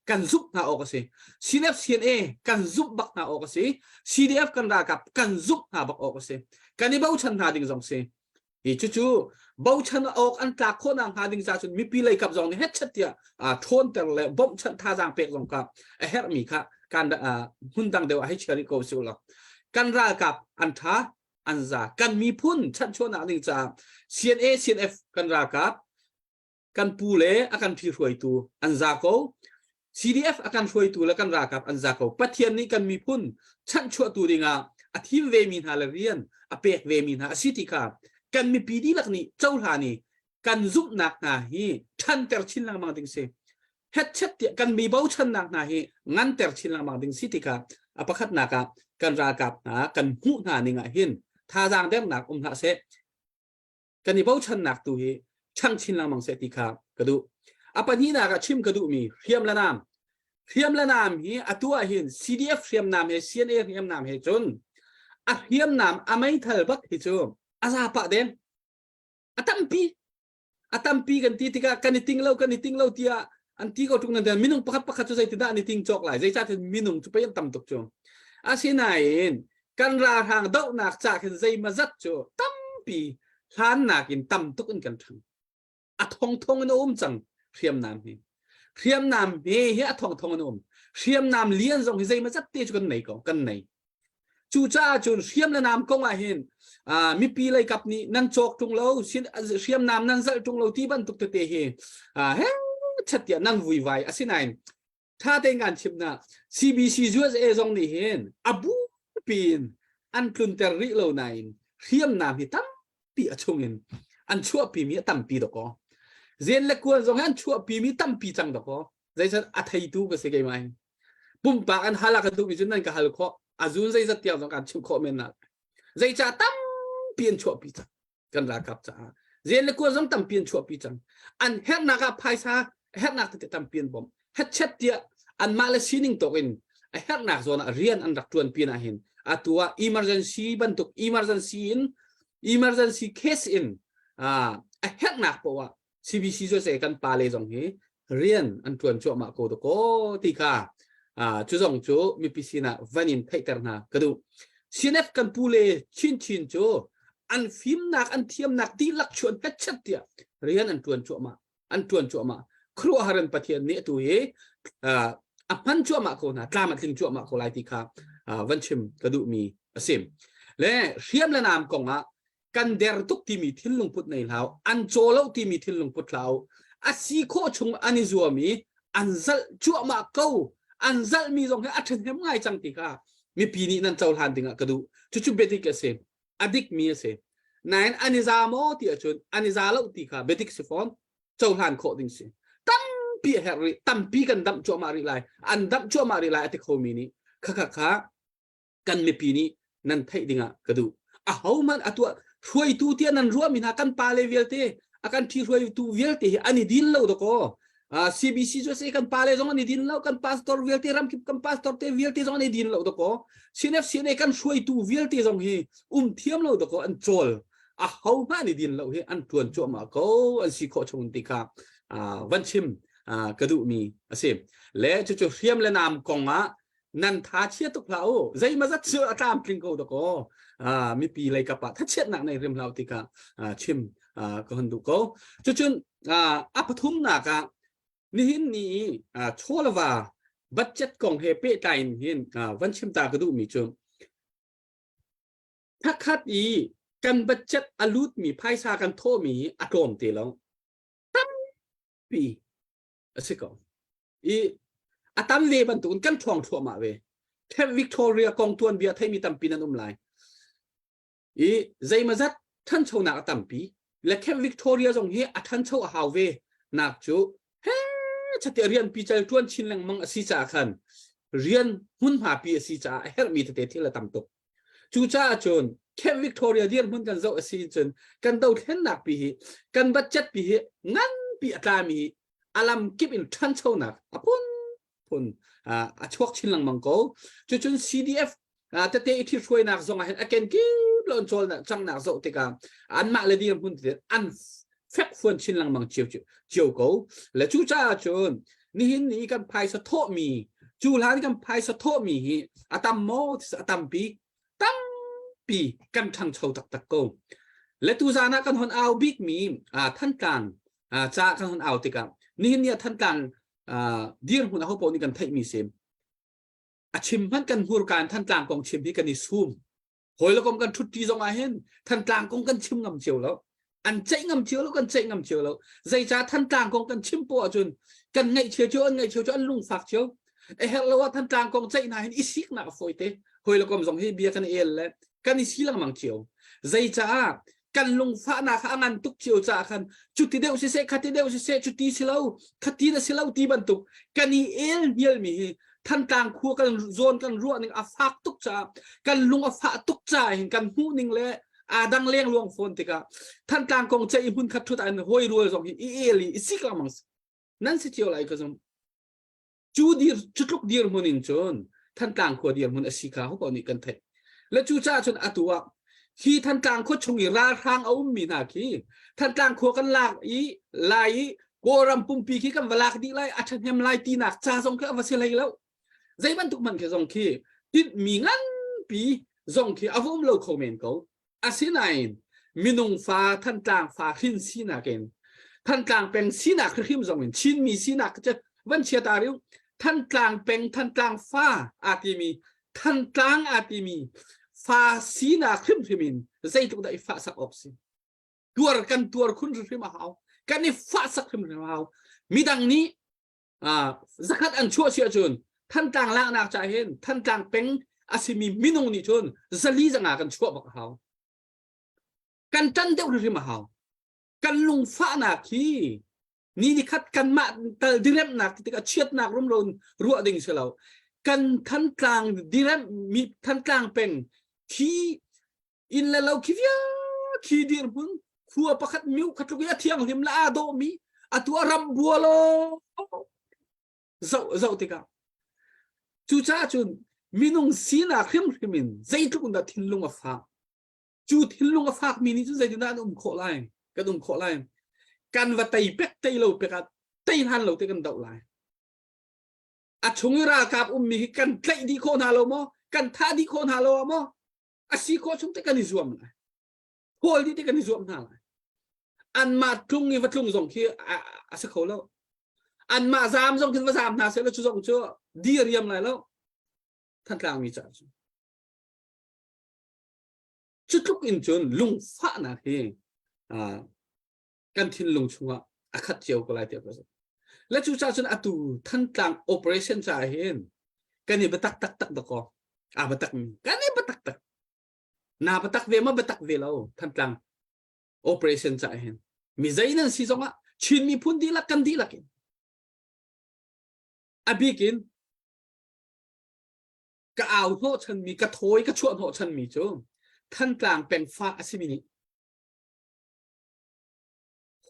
Kan zumh hna awk a si. CNF CNA kan zumh bak hna awk a si. CDF kan ralkap kan zumh hna bak awk a si. Kan i bochan hna ding zong si. Hi cucu bochan awk an tlak khawhnak hnga ding ca cun mipi lei kap zong nih hetchet tiah ṭhawnter le bawmhchanh thazaang pek zong kha a herhmi kha kan hmun dang deuh ah hei chia rih ko usih law kan ralkap an ṭha an za kan miphun chanhchuahnak ding caah CNA CNF kan ralkap kan pu le a kan ṭhihruaitu an za ko CDF a kan hruaitu le kan ralkap an za ko Pathian nih kan miphun chanhchuahtu dingah a thim ve mi hna le rian a pek ve mi hna a si ti kha kan mipi dihlak nih cohlan i kan zumhnak hna hi ṭhanter chin lengmang ding si hetchet tiah kan mi bochannak hna hi nganter chin lengmang ding si ti kha a pakhatnak ah kan ralkap hna kan hmuh hna ning ah hin thazaang dernak um hlah seh kan i bochannak tu hi chang chin lengmang seh ti kha ka duh. A pahnihnak ah chim ka duhmi hriam le nam. Hriam le nam hi atu ah hin CDF hriamnam he CNA hriamnam he cun a hriamnam a meithal bak hi cu a za pah deng. A tampi. A tampi kan ti tikah kan i ting lo kan i ting lo tiah an ti ko ṭung nan minung pakhat pakhat cu zeitindah an i ting cawk lai zeicahtiah minung cu pei an tam tuk cu asinain kan ralhrang dohnak ca khin zeimazat cu tampi hlannak in tam tuk in kan ṭhang a thongthong in a um cang hriamnam hi hriamnam he hi a thongthong in a um hriamnam lian zong hi zeimazat te cu kan nei ko kan nei Cucaah cun hriam le nam kong ah hin mipi lei kap nih nan cawk ṭung lo, hriamnam nan zalh ṭung lo ti bantuk tete hi he chat tiah nan vuivai. Asinain ṭha tein kan chimh na CBC USA zong nih hin a bupi in an tlunter rih lo nain hriamnam hi tampi a chungin an chuahpimi a tampi dawkaw. Zen le kuan zong hi an chuahpimi tampi cang dawkaw. Zeicah a theitu ka si keimah hin. Pumpak an hal a ka duhmi cun nan ka hal khawh. A zun zeizat tiang zong kan chimh khawh men na. Zeicah tampi an chuahpi cang kan ralkap caah. Zen le kuan zong tampi an chuahpi cang. An herhnak ah phaisa herhnak tete tampi an bawmh. Hetchet tiah anmah le sining tawk in a herhnak zawn ah rian an rak ṭuan pin ah hin atu ah emergency bantuk emergency in emergency case in a herhnak poah ah CBC cu se kan pale zong hi rian an ṭuan cuahmah ko dakaw ti kha cu zong cu mipi sinah van in theihter hna ka duh. CNF kan pule chinchin cu an fimnak an thiamnak dihlak chuan hetchet tiah rian an ṭuan cuahmah an ṭuan cuahmah khuaruahhar in Pathian nih atu hi a hman cuahmah ko hna tlam a tling cuahmah ko lai ti kha van chim ka duhmi a si. Le hriam le nam kong ah kan der tuk timi thinlung put nei hlau an caw lo timi thinlung put hlau a si khawh chung an i zuam i an zalh cuahmah ko an zalh mi zong hi a ṭhahnem ngai cang ti kha mipi nih nan cohlan dingah ka duh cucu biadik a si a dik mi a si nain an i za maw ti ahcun an i za lo ti kha biadik si fawn cohlan khawh ding si tampi a herh rih tampi kan damh cuahmah rih lai an damh cuahmah rih lai a ti khomi nih kha kha kha kan mipi nih nan theih dingah ka duh. Ahohmanh a tuah hruaitu tiah nan ruahmi hna kan pale vialte a kan ṭhi hruaitu vialte hi an i dil lo dakaw. CBC cu si kan pale zong an i din lo kan pastor vialte ramkip kan pastor te vialte zong an i din lo dako CNF CNA kan hruaitu vialte zong hi um thiam lo dako an cawl a ho hmanh an i din lo hi an tuan cuahmah ko an si khawh chung ti kha van chim ka duhmi a si le cucu hriam le nam kong ah nan tha chia tuk hlah u zeimazat cu a tlamtling ko dakaw mipi lei kap ah thachiatnak nei rim hlah ti kha chim ka hun duh ko cucun a pathumnak ah nihin ni i chawlava budget kong he pehtlai in hin van chim ta ka duhmi cu thakhat i kan budget a lutmi phaisa kan thawhmi hi a tlawm te lo tampi a si ko i a tam ve bantukin kan ṭhawng thluahmah ve. Camp Victoria kong tuanbia theimi tampi nan um lai. I zeimazat ṭhanchonak a tampi le Camp Victoria zong hi a ṭhancho a hau ve nak cu he chate rian pical ṭuan chin lengmang a si caah khan rian hmunhma pi a si caah a herhmi tete thil a tam tuk. Cucaah cun Camp Victoria dirhmun kan zoh a si cun kan dothlennak pi hi kan budget pi hi nganpi a tlami a lam kip in ṭhanchonak a phunphun a chuak chin lengmang ko. Cucun CDF tete i ṭhithruainak zong ah hin a kenkip lo an cawl cangnak zoh tikah anmah le dirhmun tete an fekfuan chin lengmang cio cio ko. Le cucaah cun nihin ni kan phaisa thawhmi cu hlan kan phaisa thawhmi hi a tam maw a tampi tampi kan ṭhangcho taktak ko. Le tuzaan ah kan hon au bikmi Thantlang ca kan hon au tikah nihin ni ah Thantlang dirhmun aho paoh nih kan theihmi si. A chim hmanh kan hmurka in Thantlang kong chim hi kan i sum. Hawi le kom kan ṭhutṭi zong ah hin Thantlang kong kan chim ngam cio lo. An ceih ngam cio lo, kan ceih ngam cio lo. Zeicah Thantlang kong kan chim poah ahcun kan ngaihchia cio, an ngaihchia cio, an lungfak cio. A herh lo ah Thantlang kong ceih hna hin i siknak a fawi te. Hawi le kom zong hi bia kan i el le kan i si lengmang cio. Zeicaah kan lungfahnak kha a ngan tuk cio caah khan cuti deuh siseh khati deuh siseh cuti si lo khati na si lo ti bantuk kan i el hnialmi hi Thantlang khua kan zawn kan ruah ning a fak tuk caah kan lung a fah tuk caah hin kan hmuh ning le aa dang leng luang fawn tikah Thantlang kong ceih hmun khat thut an hoi rual zong hi i el i i sik lengmang nan si cio lai ka zum Cu dir cu tluk dirhmun in cun Thantlang khua dirhmun a si kha ho nih kan theih. Le cucaah cun atu ah khi Thantlang khua chung i ralhrang a ummi hna khi Thantlang khua kan lak i lai i Kawlram pumpi khi kan va lak dih lai a ṭhahnem lai tinak ca zong khi a va si hlei lo. Zei bantuk hmanh khi zong khi tinhmi nganpi zong khi a va um lo kho men ko. Asinain minung fa Thantlang fa hrin sinak in Thantlang peng sinak hrim zong in Chinmi sinak cu van chia ta riu Thantlang peng Thantlang fa aa timi Thantlang aa timi fa sinak hrimhrim in zeitluk dah i fahsak awk si tuar kan tuar khun hrimhrim a hau kan i fahsak hrimhrim a hau midang nih zakhat an chuah si ahcun Thantlang laknak ca hin Thantlang peng a simi minung nih cun zali zanga kan chuah bak a hau. Kan ṭan deuh hrimhrim a hau. Kan lungfahnak hi ni nikhat kanmah tal diremnak ti tikah chiatnak rumro in ruah ding si lo. Kan Thantlang direm mi Thantlang peng khi inn le lo khi vial khi dirhmun khua pakhat miu kha tluk i a thianghlim le aa dawhmi atu a ram bua lo zoh zoh tikah cucaah cun minung sinak hrimhrim in zeitluk in dah thinlung a fak cu thinlung a fakmi nih cun zeitindah an um khawh lai kan um khawh lai kan va tei pek tei lo pek ah tei hlan lo te kan doh lai a chung i ralkap ummi hi kan tlaih dih khawh hna lo maw kan thah dih khawh hna lo ah maw a si khawh chung te kan i zuam lai hawl dih te kan i zuam hna lai anmah tlung i va tlung zong khi a si kho lo anmah zaam zong khin va zaam hna seh cu zong cu di a riam lai lo thantlang mi caah cun cu tluk in cun lungfahnak hi kan thinlung chungah a khat cio ko lai tiah ka zumh. Le cu caah cun atu Thantlang operation caah hin kan i biatak taktak dakaw. Aa biatak mi kan i biatak tak. Na biatak ve ma biatak ve lo Thantlang operation caah hin. Mi zei nan si zongah Chin miphun dihlak kan dihlak in a bik in ka au hnawhchanmi ka thawi ka chuah hnawhchanmi cu Thantlang peng fa a simi nih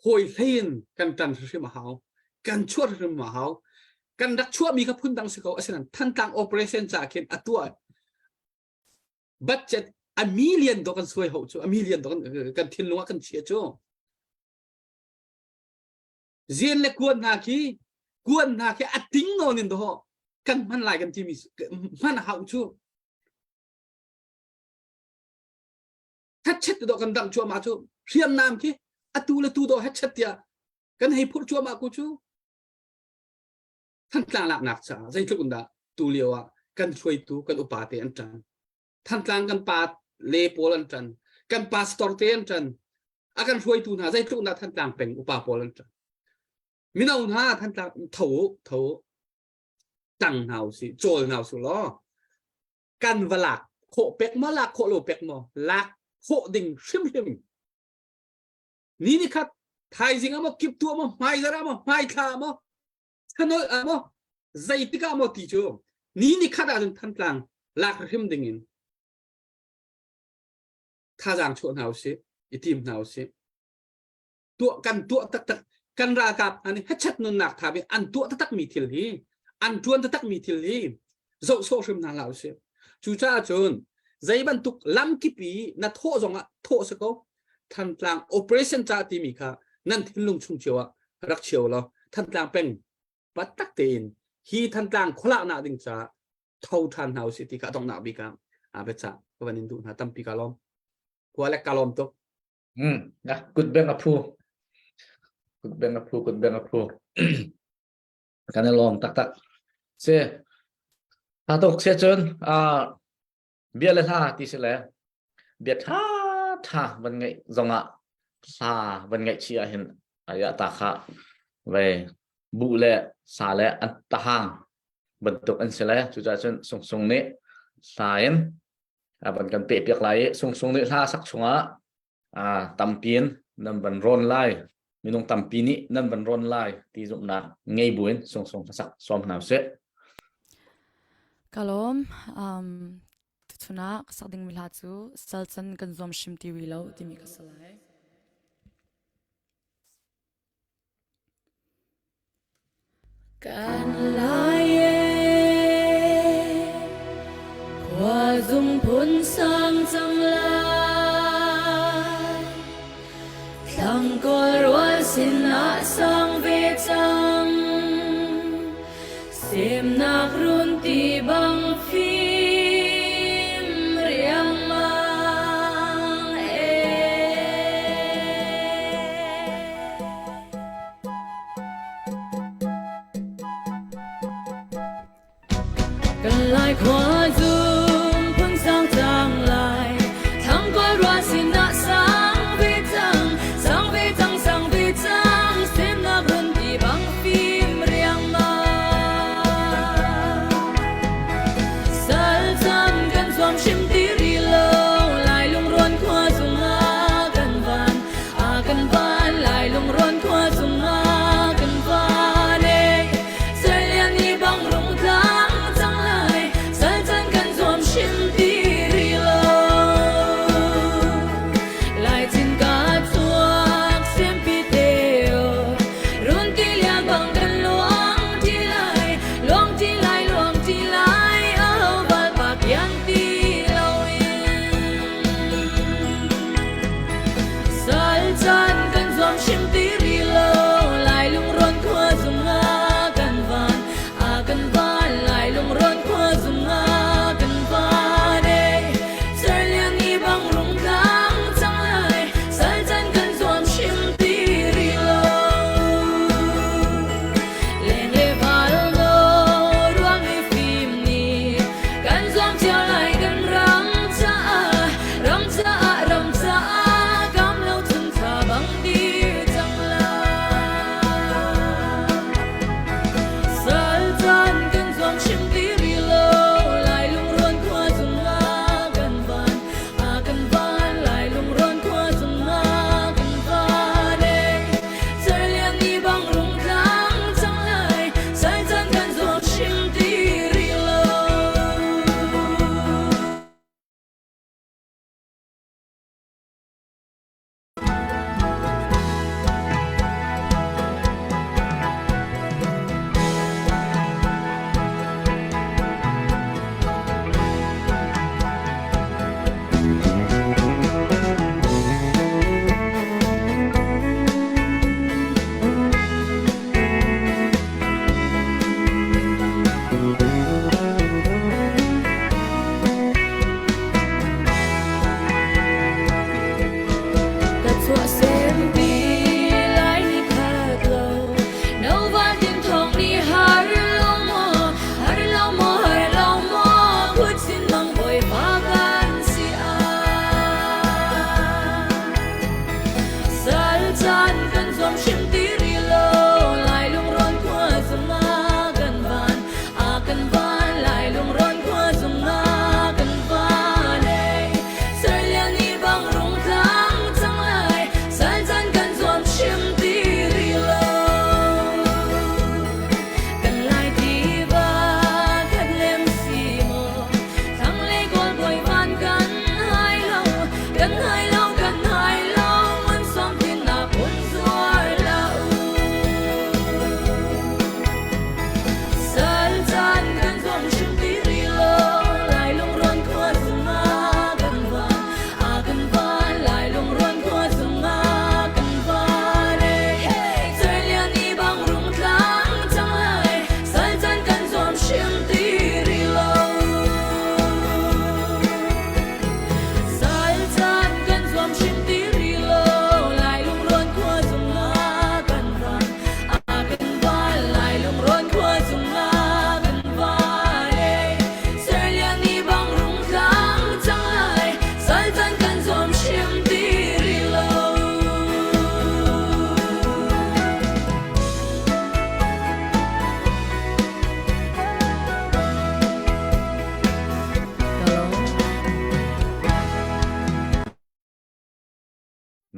hawi hlei in kan ṭan hrimhrim a hau. Kan chuah hrim ma hau. Kan rak chuahmi kha phundang si ko. Asinain Thantlang operation ca khin a tuah budget a million do kan suai ho cu, a million do kan thinlung ah kan chia cu. Zian le kuan hna khi, kuan hna khi a ting nawn in do kan hman lai kan timi hman hau cu. Headset do kan dang cuahmah cu. Hriamnam khi atu le tu do headset tiah kan hei phurh cuahmah ku cu. Thantlang laknak caah zeitluk in dah tu lio ah kan hruaitu kan upa te an ṭan. Thantlang kan pa le pawl an ṭan. Kan pastor te an ṭan. A kan hruaitu hna zeitluk in dah Thantlang peng upa pawl an ṭan. Mino hna Thantlang tho u, tho u. Tang hna usih, cawl hna usih law kan va lak khawh pek maw, lak khawh lo pek maw, lak khawh ding hrimhrim. Ni ni khat thaizing ah maw, kiptu ah maw, hmaizarh ah maw, hmaithla ah maw, chanolh ah maw, zeitik ah maw ti cu ni ni khat ahcun Thantlang lak hrim ding in thazaang chuah hna usih, i tim hna usih. Tuah kan tuah taktak kan ralkap hna nih hechet nunnak tha bi an tuah taktak mi thil hi, an tuan taktak mi thil hi zoh sawh hrim hna hlah usih. Cucaah cun zei bantuk lamkip i na thawh zongah thawh si ko, Thantlang operation ca timi kha nan thinlung chung cio ah rak chio law Thantlang peng patak tein hi Thantlang khualaknak ding ca tho ṭhan hna usih ti kha donghnak bik ah a biacah ka van in duh hna. Tampi ka lawm. Khua le ka lawm tuk. Na kut beng a phu. Kut beng a phu, kut beng a phu. Kan i lawm taktak. Si. Tha tuk sia cun bia le hla ti si le bia tha tha van ngaih zongah hla van ngaih chi ah hin aya ta kha ve bu le sa le an tahang bantuk an si le cucaah cun Sung Sung nih hla in van kan peh piak lai i Sung Sung nih hla sak chungah tampi in nan van rawn lai, minung tampi nih nan van rawn lai ti zumhnak ngei buin Sung Sung hlasak sawm hna usih. Ka lawm. Tuchun ah ka sak dingmi hla cu Salcan kan zuam hrim ti rih lo timi ka si lai. Kan lai e khua zung phun sang cang lai, thlang kawl rual sinah sang ve cang, semnak run ti bang fim riangmang e. Kan lai khua zum phun sang cang lai, thang kawl rual sinah sang ve cang, sang ve cang, sang ve cang, semnak run ti bang fim riangmang. Sal chan kan zuam hrim ti ri lo, lai lungrawn khua zungah kan van, a kan van, lai lungrawn khua zungah kan van e. Serlian ni bang rung tlang cang lai, sal chan kan.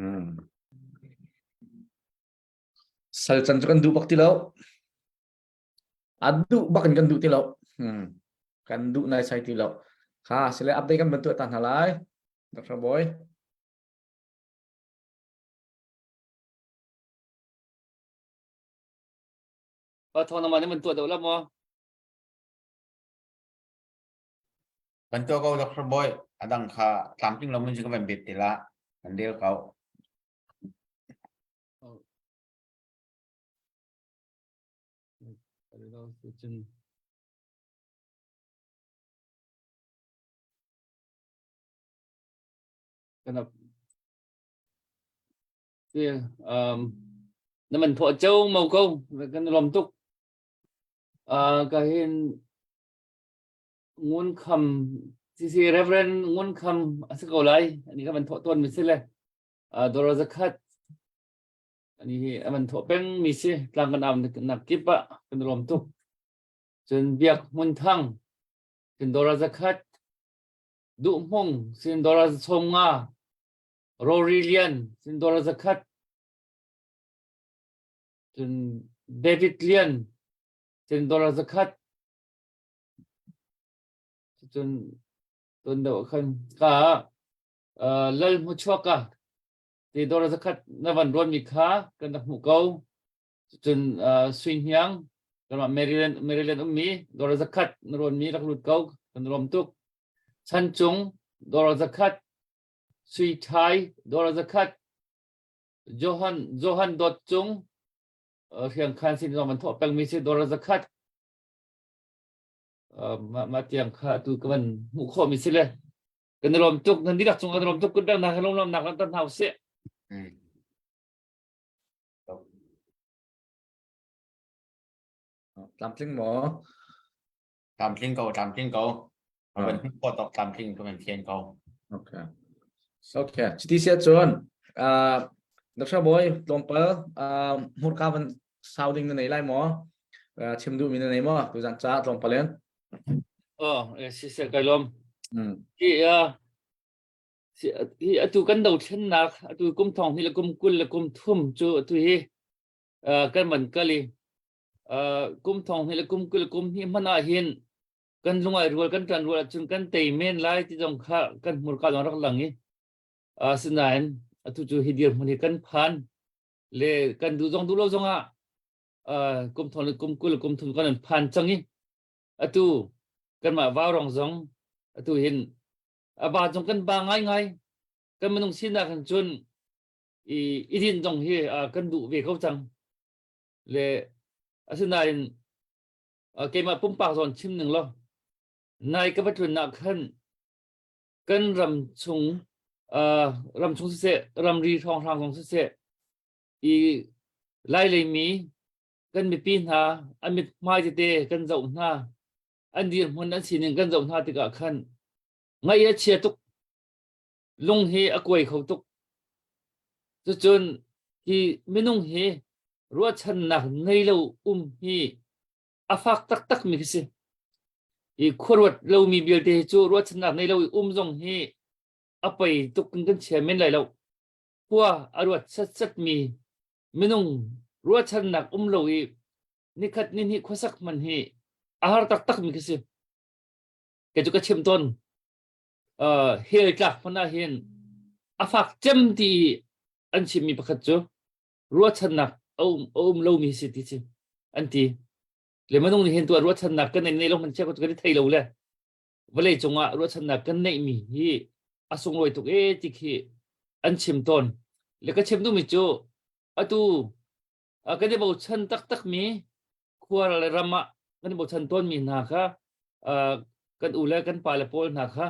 Hmm. Sal can cu kan duh bak ti lo. A duh bak in kan duh ti lo. Hmm. Kan duh nai sai ti lo. Kha sile update kan bantu ta hna lai. Dr. Boy. Pa thong nama ni man tuah deuh la maw? Kan tuah ko Dr. Boy. Adang kha tlamtling lo mun cu ka van bet te la. Kan del ko. Na man thawh ceu mo ko kan lawm tuk. Ka hin ngun kham si Reverend ngun kham a si ko lai. Ani ka man thawh tawn mi si le. Dora zakhat ani hi a man thawh peng mi si tlang kan am nak kip ah kan lawm tuk. Cun biak hmun thang cun dora zakhat duh hmung sin dora chom nga Rory Lian sin dora zakhat cun David Lian sin dora zakhat cun tun deuh khan ka lal hmu chuak ka ti dora zakhat na van ruan mi kha kan rak hmuh ko cun sui hniang kanmah Maryland Maryland ummi dora zakhat na ruan mi rak lut ko kan rom tuk chan cung dora zakhat sui thai dora zakhat Johan Johan dot cung hriang khan sin zong man thawh peng mi si dora zakhat ma tiang kha tu ka van hmuh khawh mi si le kan i lawm tuk nan dihlak cung kan i lawm tuk kun pek nak lawm lawm nak lan tan hau sih. Tlamtling maw? Tlamtling ko, tlamtling ko. Van hmuh khawh tok tlamtling ka van fian ko. Okay. Okay. Chiti sia cun uh, Dr. Boy tlawmpal uh, hmurka van sau ding na nei lai maw? Uh, chim duh mi na nei maw? Tuzan ca tlawmpal in. Oh, si se kai lom. Hi hi atu kan do thlennak atu kum thong hi le kum kul le kum thum cu atu hi kan man kali kum thong hi le kum kul kum hi hman ah hin kan lungai rual kan tan rual ahcun kan tei men lai ti zong kha kan hmurka zong rak lang i asinain atu cu hi dirhmun hi kan phan le kan duh zong duh lo zong ah kum thong le kum kul kum thum kan phan cang i atu kanmah vaurong zong atu hin a ba zong kan ba ngaingai kan minung sinak hin cun i i din zong hi kan duh ve ko cang le asinain keimah pumpak zawn chim ning law nai ka va tlun ah khan kan ram chung ram chung siseh ramri hrawnghrang zong siseh i lai leimi kan mipi hna an mithmai tete kan zoh hna an dirhmun an sining kan zoh hna tikah khan ngaih a chia tuk lung hi a kuai kho tuk cucun hi minung hi ruahchannak nei lo um hi a fak taktak mi khi si i khuaruat lomi vialte hi cu ruahchannak nei lo i um zong hi a pei tuk in kan chia men lai lo khua a ruat setsat mi minung ruahchannak um lo i nikhat ni hnih khuasak man hi a har taktak mi khi si kei cu ka chim tawn uh, hell tlak hmanh ah hin a fak cem ti an chimmi pakhat cu ruahchannak a um a um lomi si ti si an ti le minung nih hin tu ruahchannak kan nei lo man chia ko kan i thei lo le vawlei cungah ruahchannak kan neihmi hi a sunglawi tuk e ti khi an chim tawn le ka chim duhmi cu atu kan i bochan taktak mi khua le ram ah kan i bochan tawnmi hna kha kan u le kan pa le pawl hna kha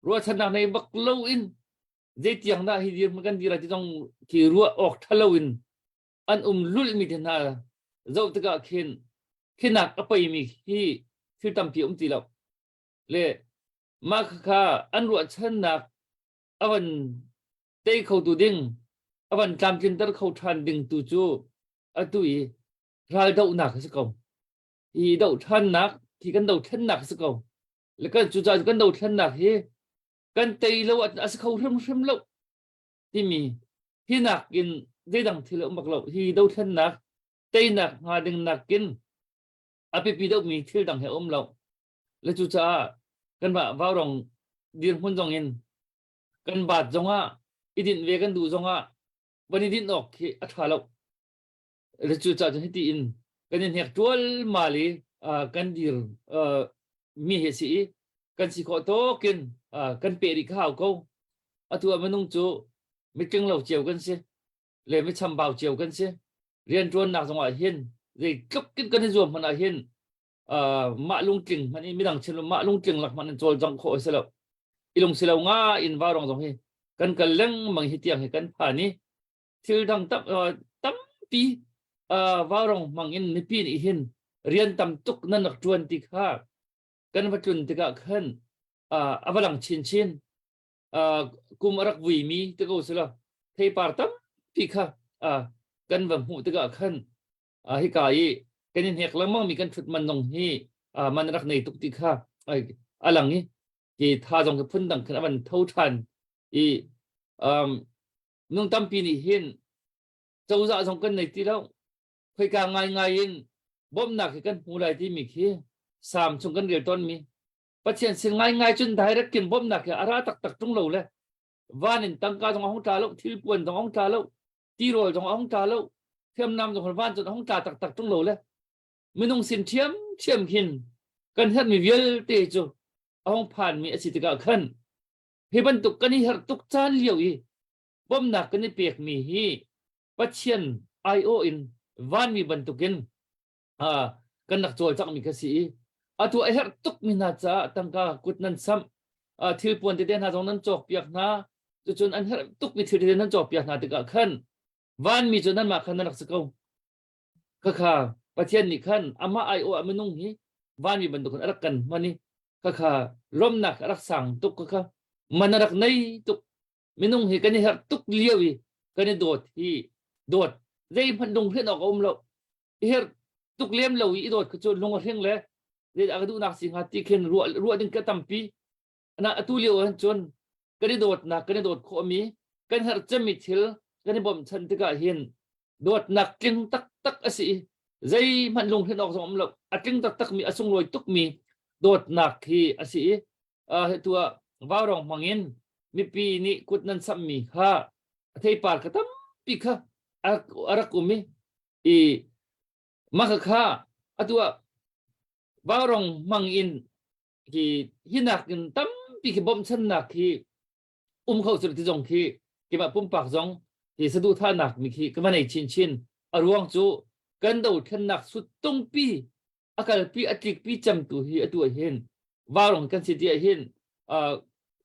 ruahchannak nei bak lo in zeitiang dah hi dirhmun kan dir ti zong khi ruah awk ṭha lo in an um lulh mi te hna zoh tikah khin khinak a peimi hi thil tampi um ti lo le mah kha an ruahchannak a van tei kho tu ding a van tlamtlinter kho ṭhan ding tu cu atu i ral dohnak a si ko hi dohṭhannak hi kan dothlennak a si ko le kan cucaah kan dothlennak hi kan tei lo a si kho hrimhrim lo timi. Hi nakin zeidang thil a um bak lo. Hi dothlennak teinak hnga ding nakin a biapi deuhmi thil dang he a um lo. Le cucaah kanmah vaurong dirhmun zong in kan baat zongah i dinh ve kan duh zongah van i dinh awk khi a ṭha lo. Le cucaah cun hiti in kan i hnek ṭualmal i kan dir mi hi a si i kan si khawh tawk in kan peh rih kha hau ko. Atu ah minung cu mitling lo cio kan si le mi chambau cio kan si. Rianṭuannak zongah hin zeitluk in kan i zuam hmanh ah hin mah lungtling hmanh i midang chin mah lungtling lak hmanh in cawlcangh khawh a si lo. I lung si lo nga in vaurong zong hi kan kal lengmang hi tiang hi kan phan i thil dang tam, tampi vaurong hmang in mipi nih hin rian tam tuk nan rak ṭuan ti kha kan va tlun tikah khan a va lang chinchin. Kum a rak vuimi ti ko sila theipar tampi kha kan va hmuh tikah khan hika i kan i hnek lengmang mi kan ṭhut man zong hi man rak nei tuk ti kha a lang i ki tha zong khi phun dang khan a van tho ṭhan i nung tampi nih hin cozah zong kan nei ti lo khoika ngaingai in bawmhnak hi kan hmu lai timi khi sam chung kan rel tawnmi Pathian sin ngaingai cun direct in bawmhnak hi a ra taktak ṭung lo le van in tangka zong a hung tla lo thil puan zong a hung tla lo tirawl zong a hung tla lo hriamnam zong van cun a hung tla taktak ṭung lo le minung sin ṭhiam ṭhiam khin kan herhmi vialte cu a hung phanmi a si tikah khan hi bantuk kan i herh tuk caan lio i bawmhnak kan i pekmi hi Pathian aiawh in vanmi bantukin kan rak cawlcangmi kha si i atu a herh tukmi hna caah tangka kut nan samh thil puan tete hna zong nan cawk piak hna cucun an herh tukmi thil tete nan cawk piak hna tikah khan vanmi cu nanmah khan nan rak si ko khakha Pathian nih khan amah aiawh ah minung hi vanmi bantukin a rak kan hman i khakha lawmnak a rak sang tuk khakha man a rak nei tuk minung hi kan i herh tuk lio i kan i dawt hi dawt zeihmanh lunghrinh awk a um lo i herh tuk lem lo i i dawt kha cu lung a hring le zeidah ka duhnak si hnga ti khin ruah ruah ding ka tampi na atu lio ah cun kan i dawtnak kan i dawt khawhmi kan herh cemmi thil kan i bawmchan tikah hin dawtnak tling taktak a si i zeihmanh lunghrinh awk zong um lo a tling taktakmi a sunglawi tukmi dawtnak hi a si i tu ah vaurong hmangin mipi nih kut nan samhmi kha a theipar kha tampi kha a rak um i i mah kha atu ah vaurong hmang in hi hinak in tampi khi bawmchannak hi um kho cu ti zong khi keimah pumpak zong hi saduhthahnak mi khi ka va nei chinchin a ruang cu kan dothlennak suttungpi a kalpi a tlikpi cemtu hi atu ah hin vaurong kan si ti ah hin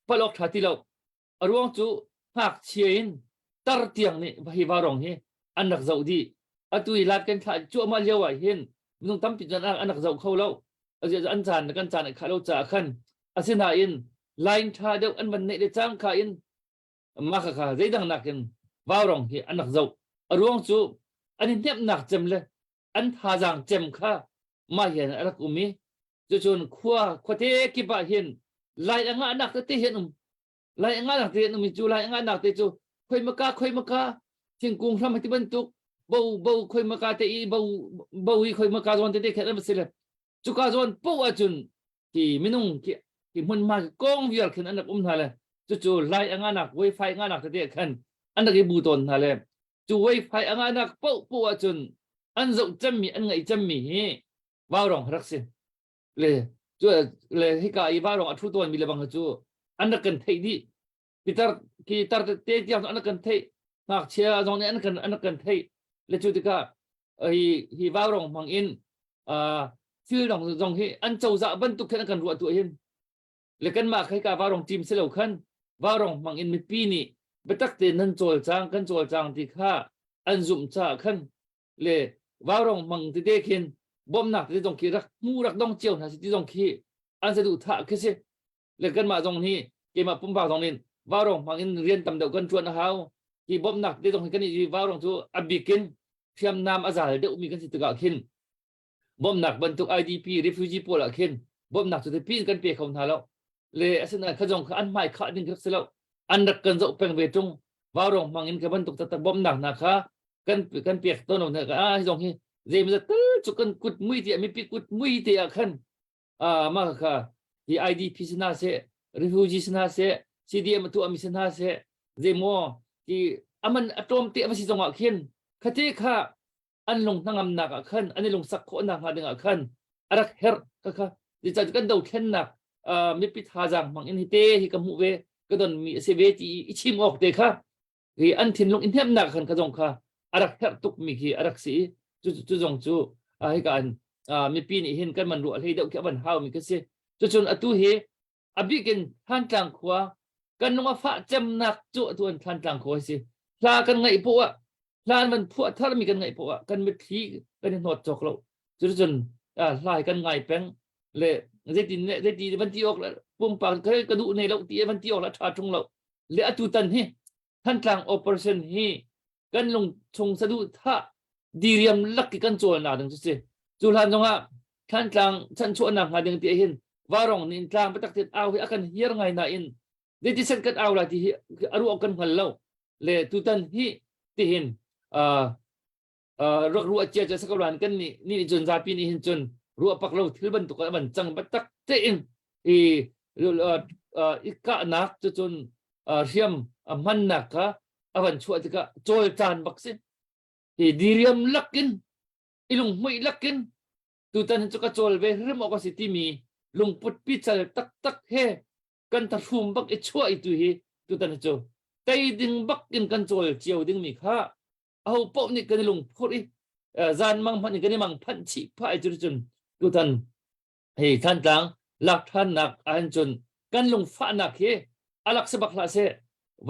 palawk tha ti lo a ruang cu ngakchia in tar tiang nih hi vaurong hi an rak zoh dih atu i lat kan thlah cuahmah lio ah hin minung tampi cun an rak zoh kho lo an caan kan caan ai khah lo caah khan asinain line ṭha deuh an van neih le cangka in mah kha zeidang nakin vaurong hi an rak zoh a ruang cu an i hnemhnak cem le an thazaang cem kha mah hian a rak um i cucun khua khuate kip ah hin lai a ngahnak tete hi an um lai a ngahnak te an um i cu lai a ngahnak te cu khoi maka khoi maka thingkung hram ti bantuk bo bo khoi maka te i bo bo i khoi maka zawn tete khat an si le cuka zawn poh ahcun ti minung ki ki hmunhma kong vial khin an rak um hna le cucu lai a nganak wifi nganak tete khan an rak i bu tawn hna le cu wifi a nganak poh poh ahcun an zoh cemmi an ngaih cemmi hi vaurong rak si le cu le hika i vaurong a thu tawn mi le bang cu an rak kan theih dih pitar ki tar te tiang an rak kan theih ngakchia zong nih an kan an rak kan theih le cu tikah hi hi vaurong hmang in thil dang zong hi an cozah bantuk khin an kan ruah tu hin le kanmah khai ka vaurong team si lo khan vaurong hmang in mipi nih biatak tein nan cawlcang kan cawlcang ti kha an zumh caah khan le vaurong hmang tete khin bawmhnak tete zong khi rak hmu rak dong cio hna si ti zong khi an saduh thah khi si le kanmah zong nih keimah pumpak zong nih vaurong hmang in rian tam deuh kan ṭuan a hau hi bawmhnak tete zong hi kan i vaurong cu a bik in hriamnam a zal deuhmi kan si tikah khin bawmhnak bantuk IDP refugee pawl ah khin bawmhnak cu piin kan pe kho hna lo le asinain kha zong kha an hmai khah ding rak si lo an rak kan zoh peng ve ṭung. Vaurawng hmang in ka bantuk taktak bawmhnak hna kha kan kan pek tawn lo hna ah hi zong hi zeimawzat tal cu kan kut mui te mipi kut mui te ah khan ah mah kha hi IDP si hna seh refugee si hna seh CDM a tuahmi si hna seh zeimaw ti aman a tlawm te a si zong ah khin khate kha an lung hnangamnak ah khan an i lungsak khawhnak hnga ding ah khan a rak herh ka kha zeicah kan dothlennak mipi thazaang hmang in hi te hi ka hmuh ve ka don mi a si ve ti i chim awk te kha hi an thinlung i hnemnak khan kha zong kha a rak herh tuk mi khi a rak si i cu cu zong cu hika an mipi nih hin kan man ruah hlei deuh khi a van hau mi ka si cucun atu hi a bik in Thantlang khua kan lung a fah cemnak cu atu an Thantlang khua si hla kan ngaih poah ah hla an van phuah thar mi kan ngaih poah ah kan mitthli kan i hnawt cawk lo cucun hla hi kan ngai peng le zeitin le zeiti van ti awk le pumpak ka duh ne lo ti van ti awk la tha tung lo le atu tan hi Thantlang operation hi kan lung chung saduh thah diriam lak ki kan cawl na ding cu si cu hlan zongah Thantlang chanchuahnak hnga ding ti hin varong nin tlang biatak tin au hi a kan hiar ngai na in zeiti set kan au lai ti hi a ruah kan hngal lo le tutan hi tihin rak ruah cia cu sako lan kan nih ni cun zapi nih hin cun ruah pak lo thil bantuk a van cang biatak tein i i kahnak cu cun hriam a hmannak kha a van chuah tikah cawl caan bak si hi diriam lakin i lunghmuih lakin tutan cu ka cawl ve hrim awk a si timi lungput pical taktak he kan thahrum bak i chuah i tu hi tutan cu tei ding bak in kan cawl cio ding mi kha aho paoh nih kan i lungphur i zan mang hmanh in kan i mang phanh chih phah i cu cun tutan hei Thantlang lak ṭhannak ahhin cun kan lungfahnak hi a lak si bak hlah seh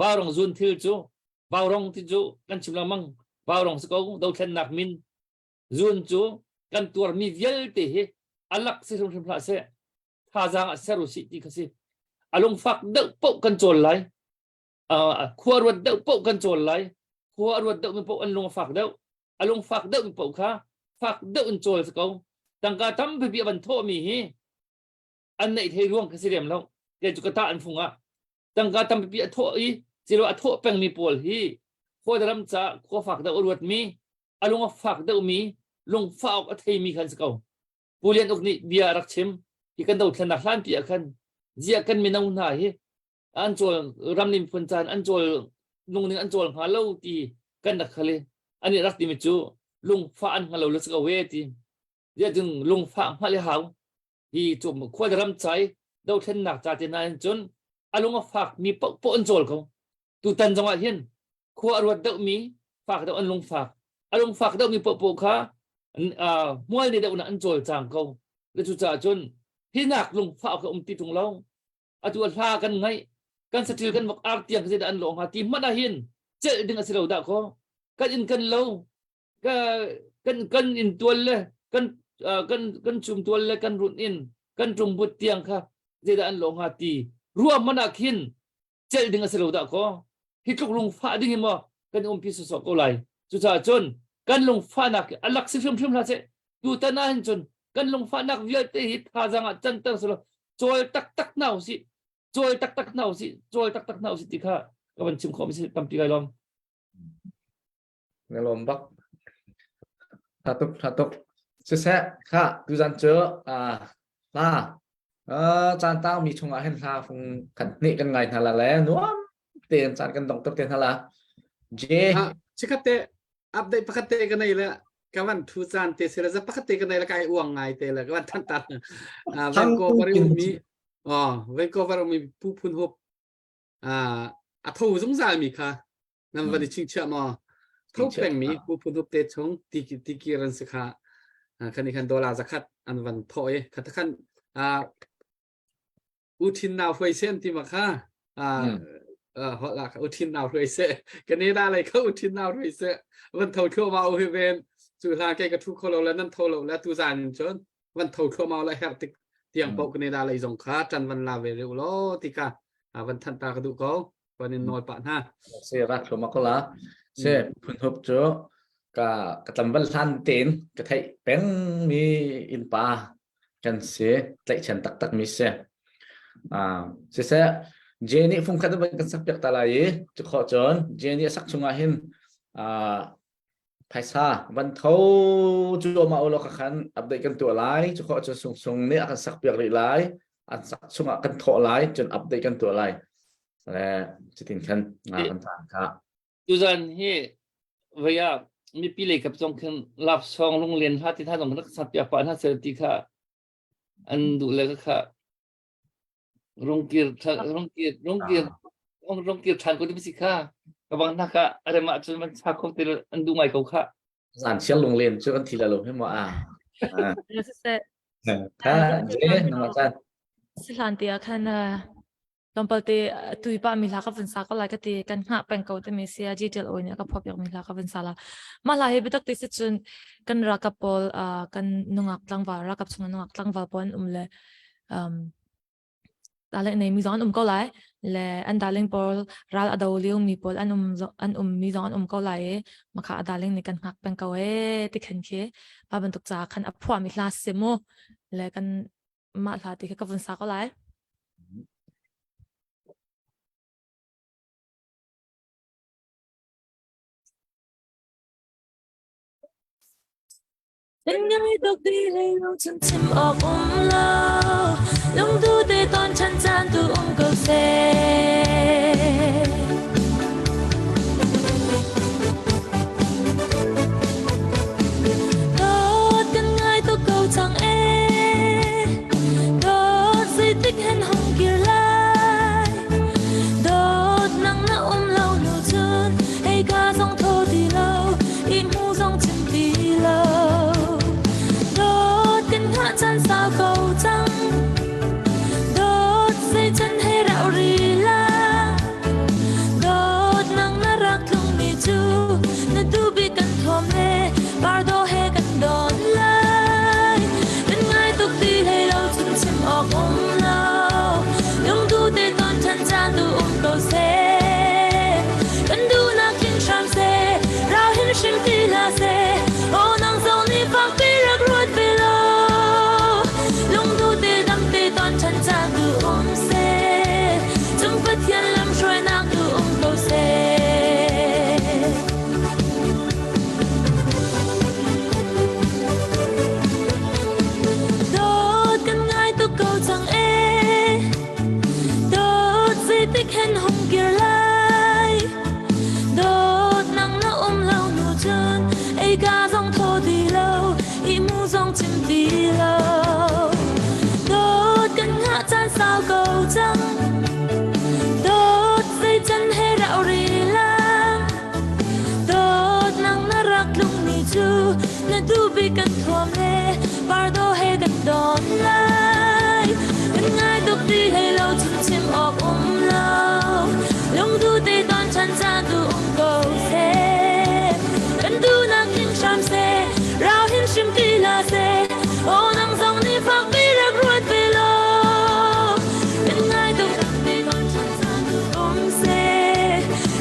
vaurong zun thil cu vaurong ti cu kan chim lengmang vaurong si ko dothlennak min zun cu kan tuarmi vialte hi a lak si hrimhrim hlah seh thazaang ah ser usih ti kha si a lungfak deuh paoh kan cawl lai khua ruat deuh paoh kan cawl lai khua ruat deuh mi paoh an lung a fak deuh a lungfak deuh mi paoh kha fak deuh in cawl si ko tangka tampi a van thawhmi hi an neih thei ruang kha si lem lo kei cu ka ta an fung ah tangka tampi a thawh i cilo a thawh pengmi pawl hi khua ram ca khua fak deuh a ruat mi a lung a fak deuh mi lungfah awk a thei mi khan si ko Pu Lian Uk nih bia a rak chim hi kan dothlennak hlan pi ah khan ziah kan mino hna hi an cawl ramlim phun caan an cawl nungning an cawl hnga lo ti kan rak khal i ani rak timi cu lungfah an hnga lo le ko we ti ziah cun lungfah hngalh i hau hi cu khual ram chai dothlennak ca te nain cun a lung a fak mi paoh an cawl ko tutan zong ah hin khua a ruat deuh mi fak deuh an lungfak a lungfak deuh mi paoh kha hmual ne deuh na an cawl cang ko le cu caah cun hinak lungfah ka um ti tung lo atu a hla kan ngaih kan satil kan vok ar tiang zeidah an lawh hnga ti hmanh ah hin celh ding a si lo dah kaw kan in kan lo ka kan kan in tual le kan kan kan chum tual le kan run in kan ṭungbut tiang kha zeidah an lawh hnga ti ruah hmanh ah khin celh ding a si lo dah kaw hi tluk lungfah ding hi maw kan umpi sawsawh ko lai cucaah cun kan lungfahnak a lak si hrimhrim hlah seh tutan ah hin cun kan lungfahnak vialte hi thazaang ah canter selaw cawl taktak hna usih cawl taktak hna usih cawl taktak hna usih ti kha ka van chim khawh mi si tampi kai lawm Na lawm bak. Tha tuk, tha tuk. Siseh, kha tuzan cu hla caan tang mi chungah hin hla fung khat hnih kan ngai hna la le nuam tein caan kan dong tuk te hna la. J. Chikhat te update pakhat te ka nei le ka van thu caan te sila za pakhat te ka nei le kai uang ngai te le ka van than tar. Vancouver ummi oh Vancouver ummi pu phun hup a tho zungzal mi kha nan van i chingchiah maw tho pengmi pu phun hup te chung ti ti kir an si kha khan i khan dollar zakhat an van thawh i khat khan u thin nau hruai se an ti ma kha ho la u thin nau hruai se Canada lei kha u thin nau hruai se van tho thluahmah u hi ven cu hla ke ka thu kho lo le nan tho lo le tu zan in cun van tho thluahmah le herh tik tiang poh Canada lei zong kha ṭan van la ve reu lo ti ka van thanh ta ka duh ko van in nawl pah hna se rak thluahmah ko la se phun hup cu ka ka tlamval hlan tein ka theih peng mi in pa kan si tlaihchan taktak mi si siseh. J nih fungkhat van kan sak piak ta lai i cu khawh cun J nih a sak chungah hin phaisa van tho cu ma olo kha khan update kan tuah lai cu khawh cun sung sung nih a kan sak piak rih lai an sak chungah kan thawh lai cun update kan tuah lai le cutin khan kan tan kha Tuzan hi vei ah mipi lei kap zong khin lap song lunglen hla ti hna zong rak sak piak pah hna sel ti kha an duh le kha rungkir rungkir rungkir rungkir than ko ti si kha ka bang na kha arema cun man sa kho te an duh ngai ko kha zan chial lunglen cu kan thi la lo he mo a Ha je nama chan Sihlan te ah khan tlawmpal te tui pa mi hla ka vun sa ko lai ka ti kan hngah peng ko te mi sia GTL oi nih ka phuah piak mi hla ka vun sa la ma hla hi biatak ti si cun kan ralkap pawl kan nungak tlangval ralkap chung nungak tlangval pawl an um le um dale nei mi zong an um ko lai le an darling pawl ral a do lio mi pawl an um an um mi zong an um ko lai i makha a darling nih kan hngak peng ko e ti khan khi pa bantuk ca khan a phuah mi hla si mu le kan mah hla ti kha ka vun sa ko lai. Nan ngai tuk ti hlei lo cun chim awk um lo lungdu te ton chan caan tu um ko seh. Dawt kan ngai tuk ko cang ee Dawt zeitik hen hong kir lai Dawt nang na um lo nu cun hei ka zong thaw ti lo i hmu zong chim ti lo Dawt kan hngah caan sau ko cang Dawt zei can he rau ri la Dawt nang na rak tlung mi cu na duh bik kan thuam le pardo he kan don lai kan ngai tuk ti hlei lo cun chim awk um lo lungdu te ton ṭhan caan tu um ko seh kan duhnak tling hram seh rau hin hrim ti hlah seh aw nang zong nih fakpi rak ruat ve law lungdu te dam te ton ṭhan caan tu um seh cung Pathian lamhruainak tu um ko seh. Dawt kan ngai tuk ko cang ee Dawt zeitik hen hung kir lai Dawt nang na um lo nu cun ei ka zong thaw ti lo i mu zong chim ti lo Dawt kan hngah caan sau ko cang Dawt zei can he rau ri lang Dawt nang na rak tlung ni cu na duh bik kan thuam le pardo he kan don lai kan ngai tuk ti hlei lo chim chim awk um lo lungdu te ton chan caan tu um ko seh kan duhnak tling hram seh rau hin hrim ti hlah seh aw nang zong nih fakpi rak ruat ve law kan ngai tuk ti ton chan caan tu um seh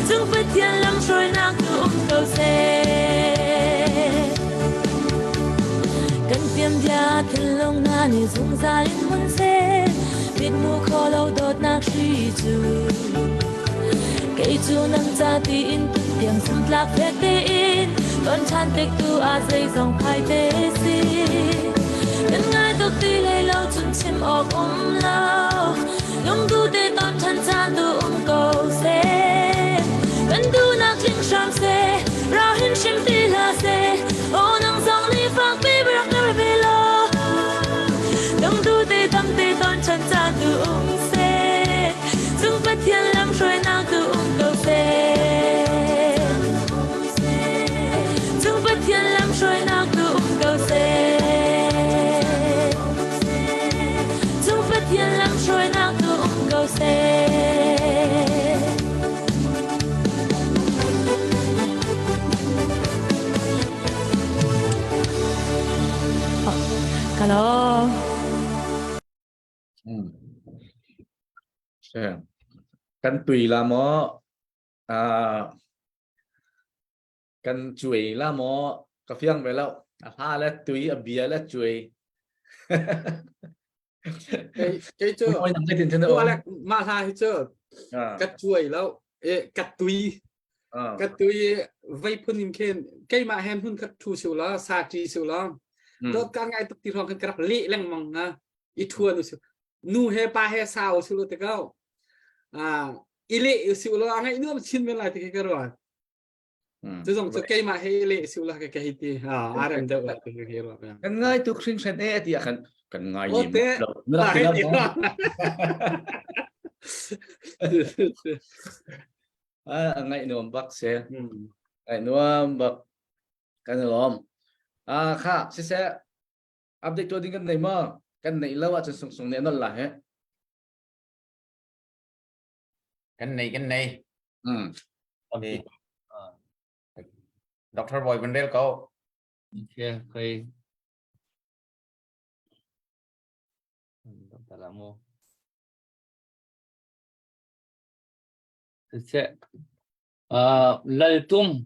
cung Pathian lamhruainak tu um ko seh kan fiam bia thinlung hna nih zungzal in hmun seh mitmu kho lo dawtnak hri cu Kei cu nang ca tiin tiang sumtlak fek tein ton ṭhan tik tu ah zeizong phai te si. Kan ngai tuk ti hlei lo cun chim awk um lo. Lungdu te ton ṭhan caan tu um ko seh. Kan duhnak tling hram seh, rau hin hrim ti hlah seh. Aw nang zong nih fakpi rak rak ve law. Lungdu te tam te ton ṭhan caan tu um seh. Cung Pathian lamhruainak tu um ko seh. Cung Pathian lamhruainak tu um ko seh. Cung Pathian lamhruainak tu um ko seh. Kalau Kan tui la maw? Uh, kan cuai la maw? Ka fiang ve lo. A hla le tui, a bia le cuai. Kei cu mah hla hi cu Ka cuai lo e ka tui ka tui vei phun in khin keimah he hmun khat thu siu la sa ṭi siu la dawt ka ngai tuk ti hrawng khan ka rak leh lengmang nga i thuan u siu nu he pa he sa u siu lo te ko i leh u siu lo a ngaih nuam chin men lai ti khi ka ruat Cu zong cu keimah he le si ula ka hei ti a rem deuh la ti ka ruah. Kan ngai tuk hringhran e ti ah khan kan ngai lem lo. Na rak ti A ngaih nuam bak se. Ngaih nuam bak. Kan lawm. Ah kha siseh update tuah ding kan nei ma? Kan neih lo ahcun sung sung nih a nolh la he. Kan nei kan nei. Mm. Dr. Boy van rel ko. Okay, okay. Tala mo. Siseh. Uh, lal tum.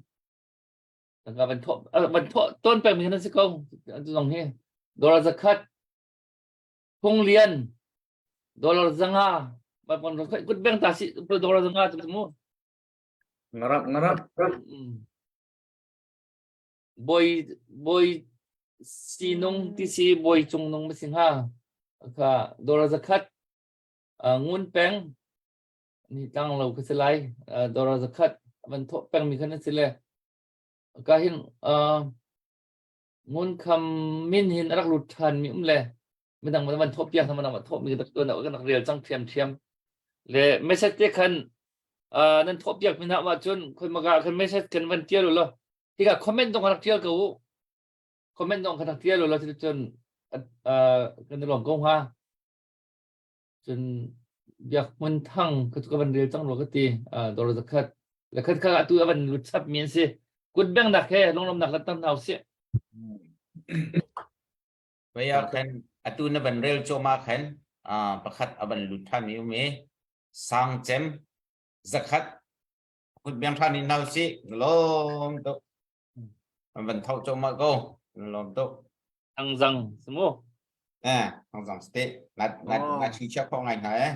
Tangka van thawh van thawh ton peng mi nan si ko. An zong hi. Dollar zakhat. Phung lian. Dollar 500 kut beng ta si dollar 500 tu mu Ngarap ngarap. Boi boi sinung ti si boi cung nung ma si hnga kha dollar 100 ngun peng ni tang lo ka si lai dollar 100 van thawh peng mi khan si le ka hin ngun kham min hin rak lut than mi um le midang van thawh piak hna van thawh mi kan kan rak rel cang thiam thiam le message te khan nan thawh piak mi hna ma cun khoi maga khan message kan van tial lo hika comment dong rak tial ko u comment dong kan rak tial lo cun kan lom ko hnga cun biak hmun thang ka ka van rel cang ro ka ti dollar zakhat le khat kha atu avan lut chap mi an si kut beng nak he longlom nak la tam hau si Vei ah khan atu na van rel cuahmah khan pakhat a van lut ṭhan mi um i sang cem zakhat kut biang ṭhan in hna usih lawm tuk an van tho cuahmah ko lawm tuk Thangzang simu. Eh, thangzang ste na na na chi chia kho ngai hna eh.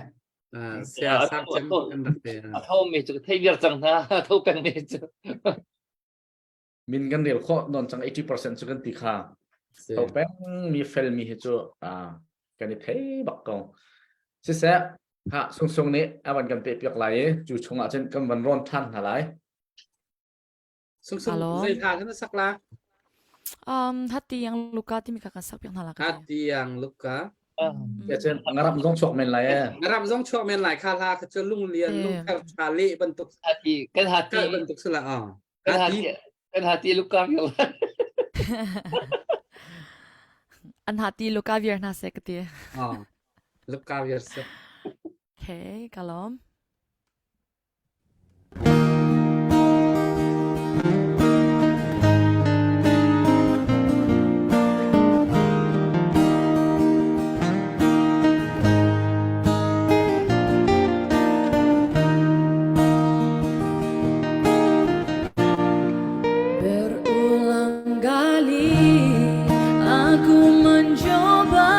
Sia sang cem an rak te. A tho mi cu thei viar cang hna, tho peng mi cu. Min kan rel khawh non cang 80% cu kan ti kha. Tho peng mi fel mi hi cu kan i thei bak ko. Siseh, ha sung sung nih a van kan pe piak lai i cu chungah cun kan van rawn than hna lai. Sung sung zei hla kan sak la? Hati yang luka timi ka kan sak piak hna la ka. Hati yang luka. Ya cun ngarap zong chuak men lai e. Ngarap zong chuak men lai kha hla kha cu lung lian lung thar tha le bantuk. Hati kan hati bantuk sila ah. Kan hati kan hati luka vial. An hati luka viar hna se ka ti. Ah. Luka viar se. Okay, kalom. Berulang kali aku mencoba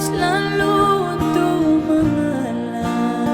selalu untuk mengalah.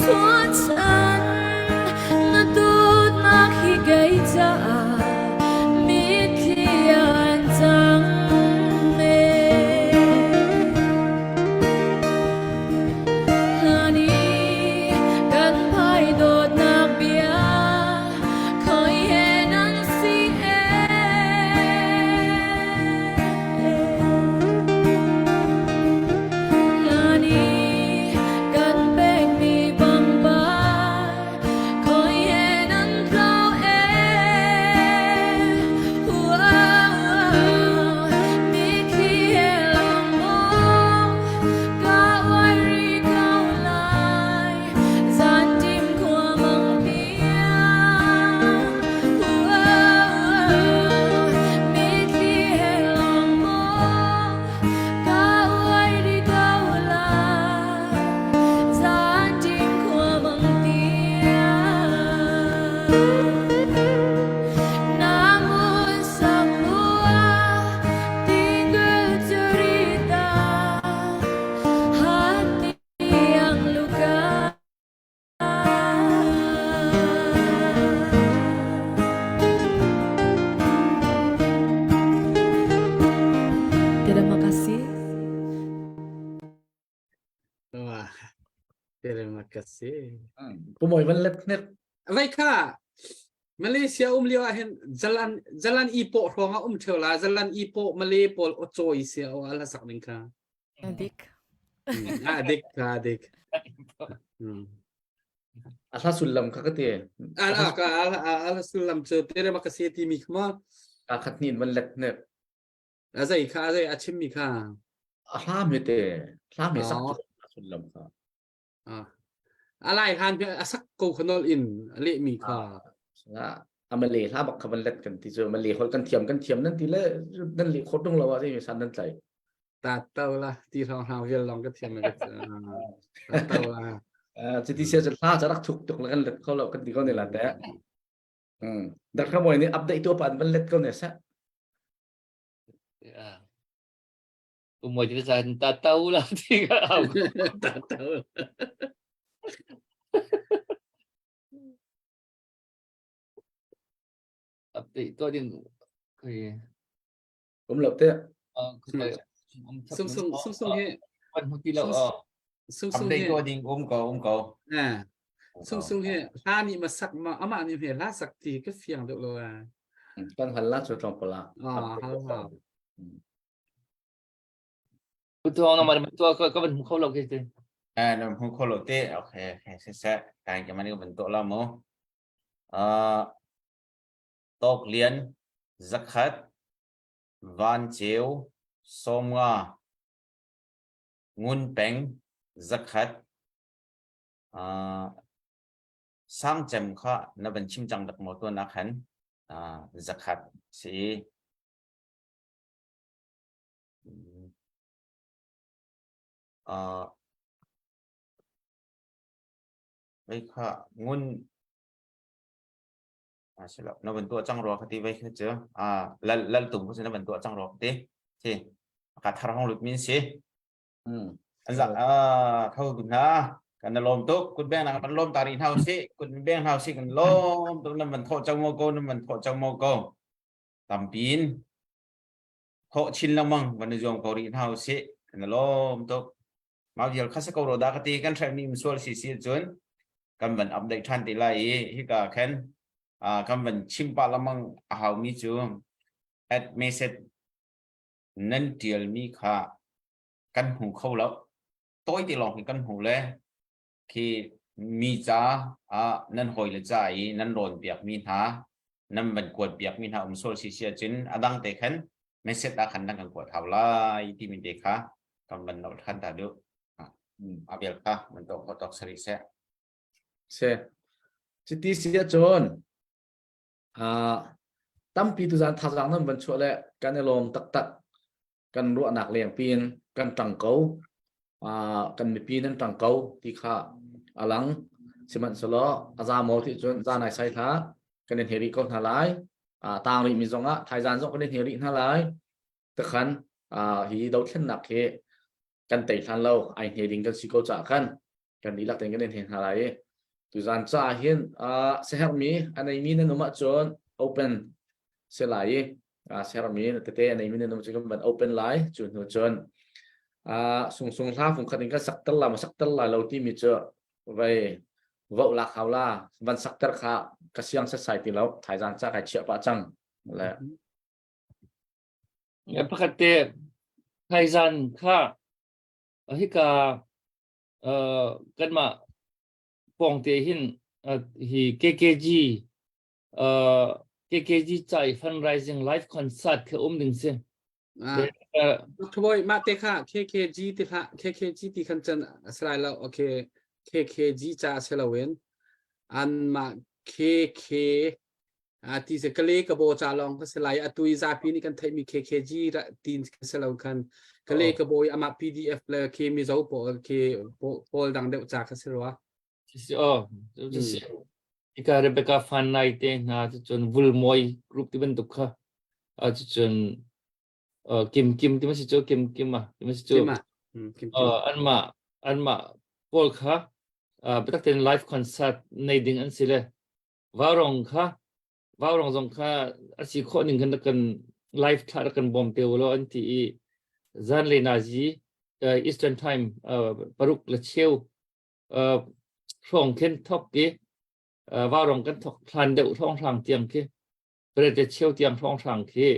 Tuchan na dawtnak hi kei caah mitthli an cang men. Hlan i kan phai dawtnak bia khoi he nan si Hlan i kan pekmi pangpar khoi he nan tlau ee. Mitthli he lawng maw ka uai rih ko lai zanṭim khua mang tiang. Mitthli he lawng maw ka uai rih ko lai zanṭim khua mang tiang. Namun semua tinggal cerita hati yang luka. Terima kasih. Wah, terima kasih. Pumawi van let hnek. Vai kha Malaysia um lio ah hin jalan jalan ipoh hrawng ah um theo la jalan ipoh Malay pawl aw cawi sia aw ala sak ning kha. Adik. Ah dik kha dik. A hla sullam kha ka ti. Ala ka ala sullam cu terima kasih ti mi kha ma. Ka khat nin van let hnek. A zei kha a zei a chimmi kha. A hla me te hla me sak a sullam kha. A lai hlan a sak ko kha nol in a leh mi kha. A male hla bak kha van let kan ti cu male hol kan thiam kan thiam nan ti le nan le khot dong lo a zei san nan tlai. Ta tau la ti thong hang vial long ka thiam ka ta tau la. Chiti sia chu hla cha rak thuk tuk la kan let kho lo kan ti ko ne la te. Dak kha moi ni update tu pan van let ko ne sa. Yeah. Umur kita saya tak tahu lah tiga Tak tahu. Update tu ada okay. Um lo te. Sung sung sung sung he. Sung sung he. Update ding um ko um ko. À. Sung sung he hla nih ma sak ma amah nih he hla sak ti ka fiang deuh lo a. Kan hal la chu tlawng pala. Ah, hal ha. Utuang na man tua ka ka ban kho lo ke te. Eh, na hmu kho lo te. Okay, okay, se se. Kai ke mani ka ban to la mo. Ah, Tok Lian zakhat Van Ceu 50 Ngun Peng zakhat Ah, Sang Cem kha na van chim cang dak maw tuan ah khan zakhat si. Uh, vei kha ngun a si lo na van tuah cang rua khati vei kha cu a lal lal tum ku na van tuah cang rua khati si ka thar hong lut min si An za tho tu hna kan na lawm tuk kut beng na kan lawm ta rih hna usih kut beng hna usih kan lawm tuk nan van thawh cang maw ko nan van thawh cang maw ko tampin thawh chin lengmang van i zuam ko rih hna usih kan na lawm tuk mau vial kha se ko ro da ka ti kan hrem ni sual si si cun kan van update than ti lai i hika khan kan van chim pa lamang a hau mi cu at message nan tial mi kha kan hmu kho lo tawi te lawng hi kan hmu le khi mi ca ah nan hawi le ca i nan rawn piak mi hna nan van kuat piak mi hna um sual si si ahcun a dang te khan message ah khan nan kan kuat hau lai timi te kha kan van nolh than ta duh a bel kha man to kho tok sari se se chiti si ahcun tampi tu zan thazang nan van chuah le kan i lawm taktak kan ruahnak leng piin kan ṭang ko kan mipi nan ṭang ko ti kha a lang sihmanhsehlaw a za maw ti cun za nai sai hlah kan in he rih ko hna lai tang rih mi zongah thaizan zong kan in he rih hna lai takhan hi dothlennak hi kan tei hlan lo ai hne ding kan si ko caah khan. Kan dihlak tein kan in he hna lai i tuzan ca ah hin uh, siaherhmi a neimi nan um ahcun open si lai i uh, siaherhmi tete a neimi nan um cun kan van open lai. Cu hnu cun uh, sungsung hla fungkhat in kan sakter la ma sakter lai lo timi cu vai voh lak hau la van sakter kha ka siang setsai ti lo thaizang ca kai chiah pah cang le Pakhat te thaizan kha hika kanmah pawngte hin hi KKG KKG ca i fundraising live concert kha um ding si. Dr. Boy, mah te kha KKG ti hlah KKG ti khan chan a lai lo. Okay, KKG ca a si loin an mah KK a ti se kale ka bo cha long ka se lai atu i zapi nih kan theihmi KKG tin ka se lo khan kale ka bo i ama PDF le ke mizo po ke pawl dang deuh cha ka se rua Si oh, cu si. Ika Rebecca Fan Nai te hna cun Vulmawi group ti bantuk kha cun Kim Kim ti ma si cu Kim Kim ah ti ma si cu Kim ah Kim Kim anmah anmah pawl kha biatak tein live concert nei ding an si le Vaurong kha vaurong zong kha a si khawh ning khan kan live thla rak kan bawm te ulaw an ti i zanlei nazi Eastern time paruk le cheu hrawng khin thok ki vaurong kan thok hlan deuh hrawng hrang tiang khi pariat le cheu tiang hrawng hrang khi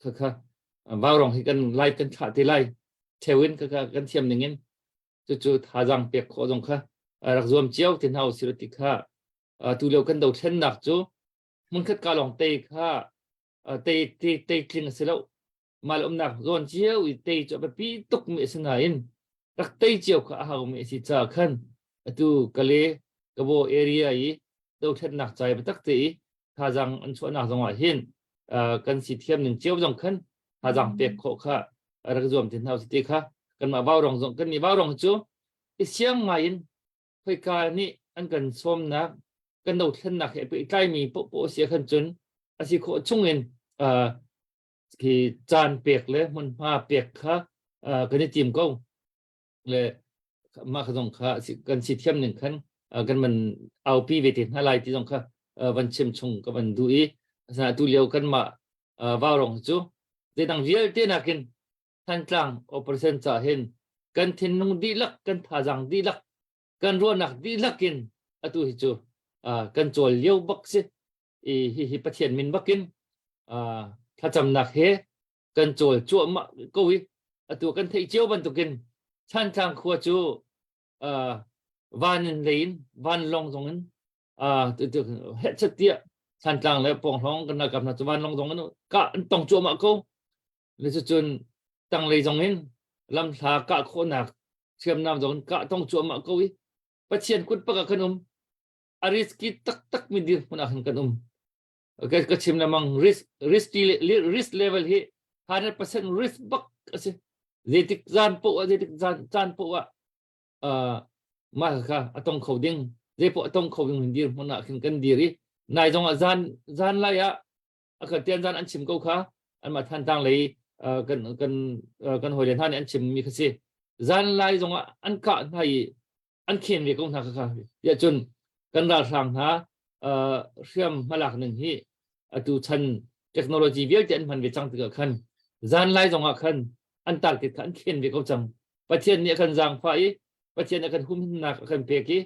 kha kha vaurong hi kan live kan thlah te lai theu in kha kha kan thiam ning in cucu thazaang pek khawh zong kha rak zuam cio te hna usih ti kha tu lio kan dothlennak cu hmunkhat ka lawng tei kha tei tei tei tling a si lo mah umnak zawn cio i tei cu a biapi tuk mi a si nain rak tei cio kha a hau mi a si caah khan atu Kale Kabo area i dothlennak cai biatak te i thazaang an chuahnak zong ah hin kan si thiam ning cio zong khan thazaang pek khawh kha rak zuam te hna ti kha kanmah vaurong zong kan nih vaurong cu i siang ngai in khoika nih an kan sawmnak kan dothlennak he pehtlaimi poah si khan cun a si khawh chung in khi caan pek le hmunhma pek kha kan i tim ko le mah kha zong kha kan si thiam ning khan kan man aupi ve te hna lai ti zong kha van chim chung ka van duh i tu lio kan mah vaurong cu zeidang vialte nakin Thantlang operation ca hin kan thinlung dihlak kan thazaang dihlak kan ruahnak dihlak in atu hi cu kan cawl lio bak si i hi hi Pathian min bakin thlacamnak he kan cawl cuahmah ko i atu kan theih cio bantukin Thantlang khua cu van in lei in vanlawng zong in hehchet tiah Thantlang le Pawnghlawng kan ralkap hna cu vanlawng zong in kah an tong cuahmah ko. Le cucun tanglei zong in lamhla kah khawhnak hriamnam zong in kah tong cuahmah ko i Pathian kut pak ah kan um. A risky taktak mi dirhmun ah khan kan um. Okay, ka chim lemang risk risk risk level hi 100% risk bak a si. Zeitik zan poah zeitik zan caan poah mah kha a tong kho ding zeipoh a tong kho ding dir hmun ah khin kan dir i nai zong ah zan zan lai ah a kan tian zan an chim ko kha anmah Thantlang lei kan kan kan hawile hna nih an chim mi kha si zan lai zong ah an kah hna i an khen ve ko hna kha kha tiah cun kan ralhrang hna hriam hmalak ning hi atu chan technology vialte an hman ve cang tikah khan zan lai zong ah khan an target kha an khen ve ko cang Pathian nih a kan zaangfah i Pathian a kan humhimnak a kan pek i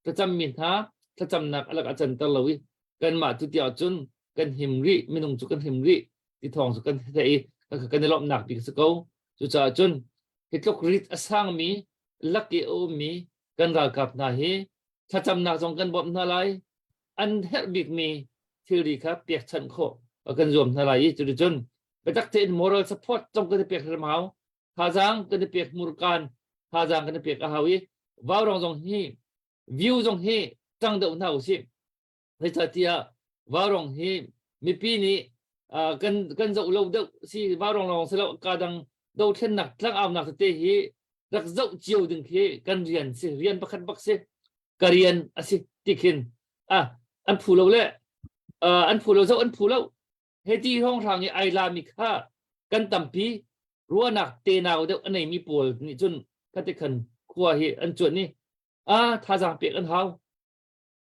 thlacammi hna thlacamnak a lak a canter lo i kanmah tu tiah cun kan him rih minung cu kan him rih ti thawng cu kan theih i kan i lawmhnak bik a si ko cucaah cun hi tluk rit a sangmi lak i a ummi kan ralkap hna hi thlacamnak zong kan bawmh hna lai an herh bikmi thilri kha pekchanh khawh kan zuam hna lai i cuticun biatak tein moral support zong kan i pek hrim hau thazaang kan i pek murkan thazaang kan i pek a hau i vaurong zong hi view zong hi tang deuh hna usih zeicahtiah vaurong hi mipi nih kan kan zoh lo deuh si vaurong lawng si lo ka dang dothlennak tlangaunak tete hi rak zoh cio ding khi kan rian si rian pakhat bak si ka rian a si ti khin ah an phu lo le an phu lo zoh an phu lo Hiti hrawnghrang i ai lami kha kan tampi ruahnak tenau deuh a neimi pawl nih cun Khati khan khua hi an cuan i a thazaang pek an hau.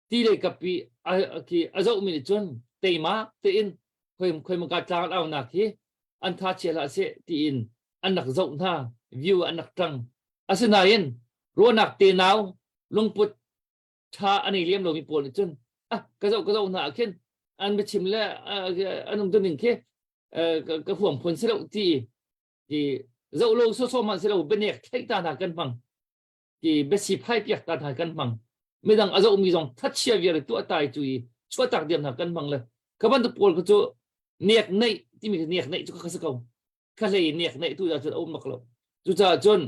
Ti lei kapi a ki a zohmi nih cun teima tein khoi khoi maka tlang au nak hi an tha chia hlah seh tiin an rak zoh hna view an rak ṭang. Asinain ruahnak tenau lungput ṭha an i liam lomi pawl nih cun ah ka zoh ka zoh hna ah khin an biachim le an um ning khi ka huam phun si lo ti ti zoh lo sawsawh hmanh si lo bianek thlaih ta hna kan hmang ti biasi phai piak ta hna kan hmang midang a zohmi zong thatchia vial tuah tai cu i chuahtak diam hna kan hmang le ka bantuk pawl kha cu nek neih timi nek neih cu ka si ko kha hlei nek neih tu cun a um bak lo cucaah cun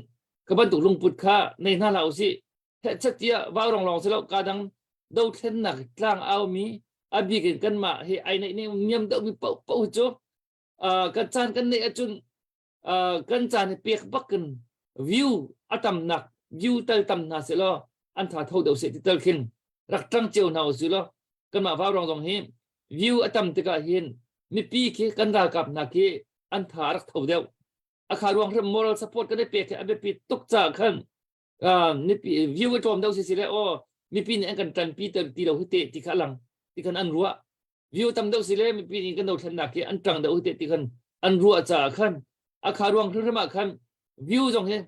ka bantuk lungput kha nei hna hlah usih hehchet tiah vaurong lawng si lo ka dang dothlennak tlang aumi a bik in kanmah hi ai neih ning niam deuhmi paoh paoh cu kan caan kan neih ahcun kan caan hi pek bak in view a tamnak view tal tam hna seh law an tha tho deuh seh ti tal khin rak ṭang cio hna usih law kanmah vaurong zong hi view a tam tikah hin mipi khi kan ralkap hna khi an tha a rak tho deuh a kha ruang hrim moral support kan i pek hi a biapi tuk caah khan mipi view a tlawm deuh si si le aw mipi nih an kan ṭanpi ti lo hi te ti kha lang ti khan an ruah view tam deuh si le mipi nih kan dothlennak hi an ṭang deuh hi te ti khan an ruah caah khan a kha ruang hrimhrim ah khan view zong hi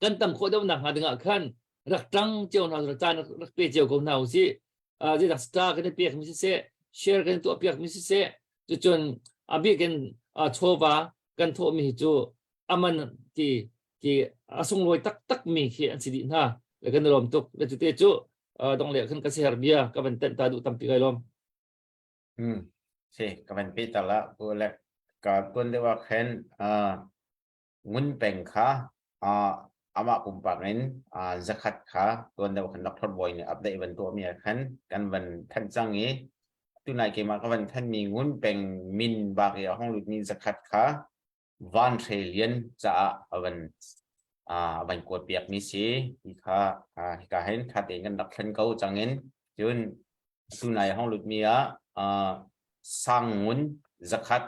kan tam khawh deuh nak hnga dingah khan rak ṭang cio hna caan rak pe cio ko hna usih zeidah star kan i pek mi siseh share kan tuah piak mi siseh cucun a bik in chawva kan thawh mi hi cu aman ti ti a sunglawi taktak mi khi an si dih hna le kan i lawm tuk le cute cu dong le khan ka siher bia ka van tenh ta duh tampi kai lawm Hmm. Si, ka van pe ta la pu le ka tuan deuh ah khan ngun peng kha amah pumpak in zakhat kha tuan deuh khan Dr. Boy nih update van tuah mi ah khan kan van thanh cang i tunai keimah ka van thanh mi ngun peng min bak i a hong lut mi zakhat kha Van Hre Lian caah a van a van kuat piak mi si ti kha hika hin tha tein kan rak thlen ko cang in cun tunai hong lut mi ah sang ngun zakhat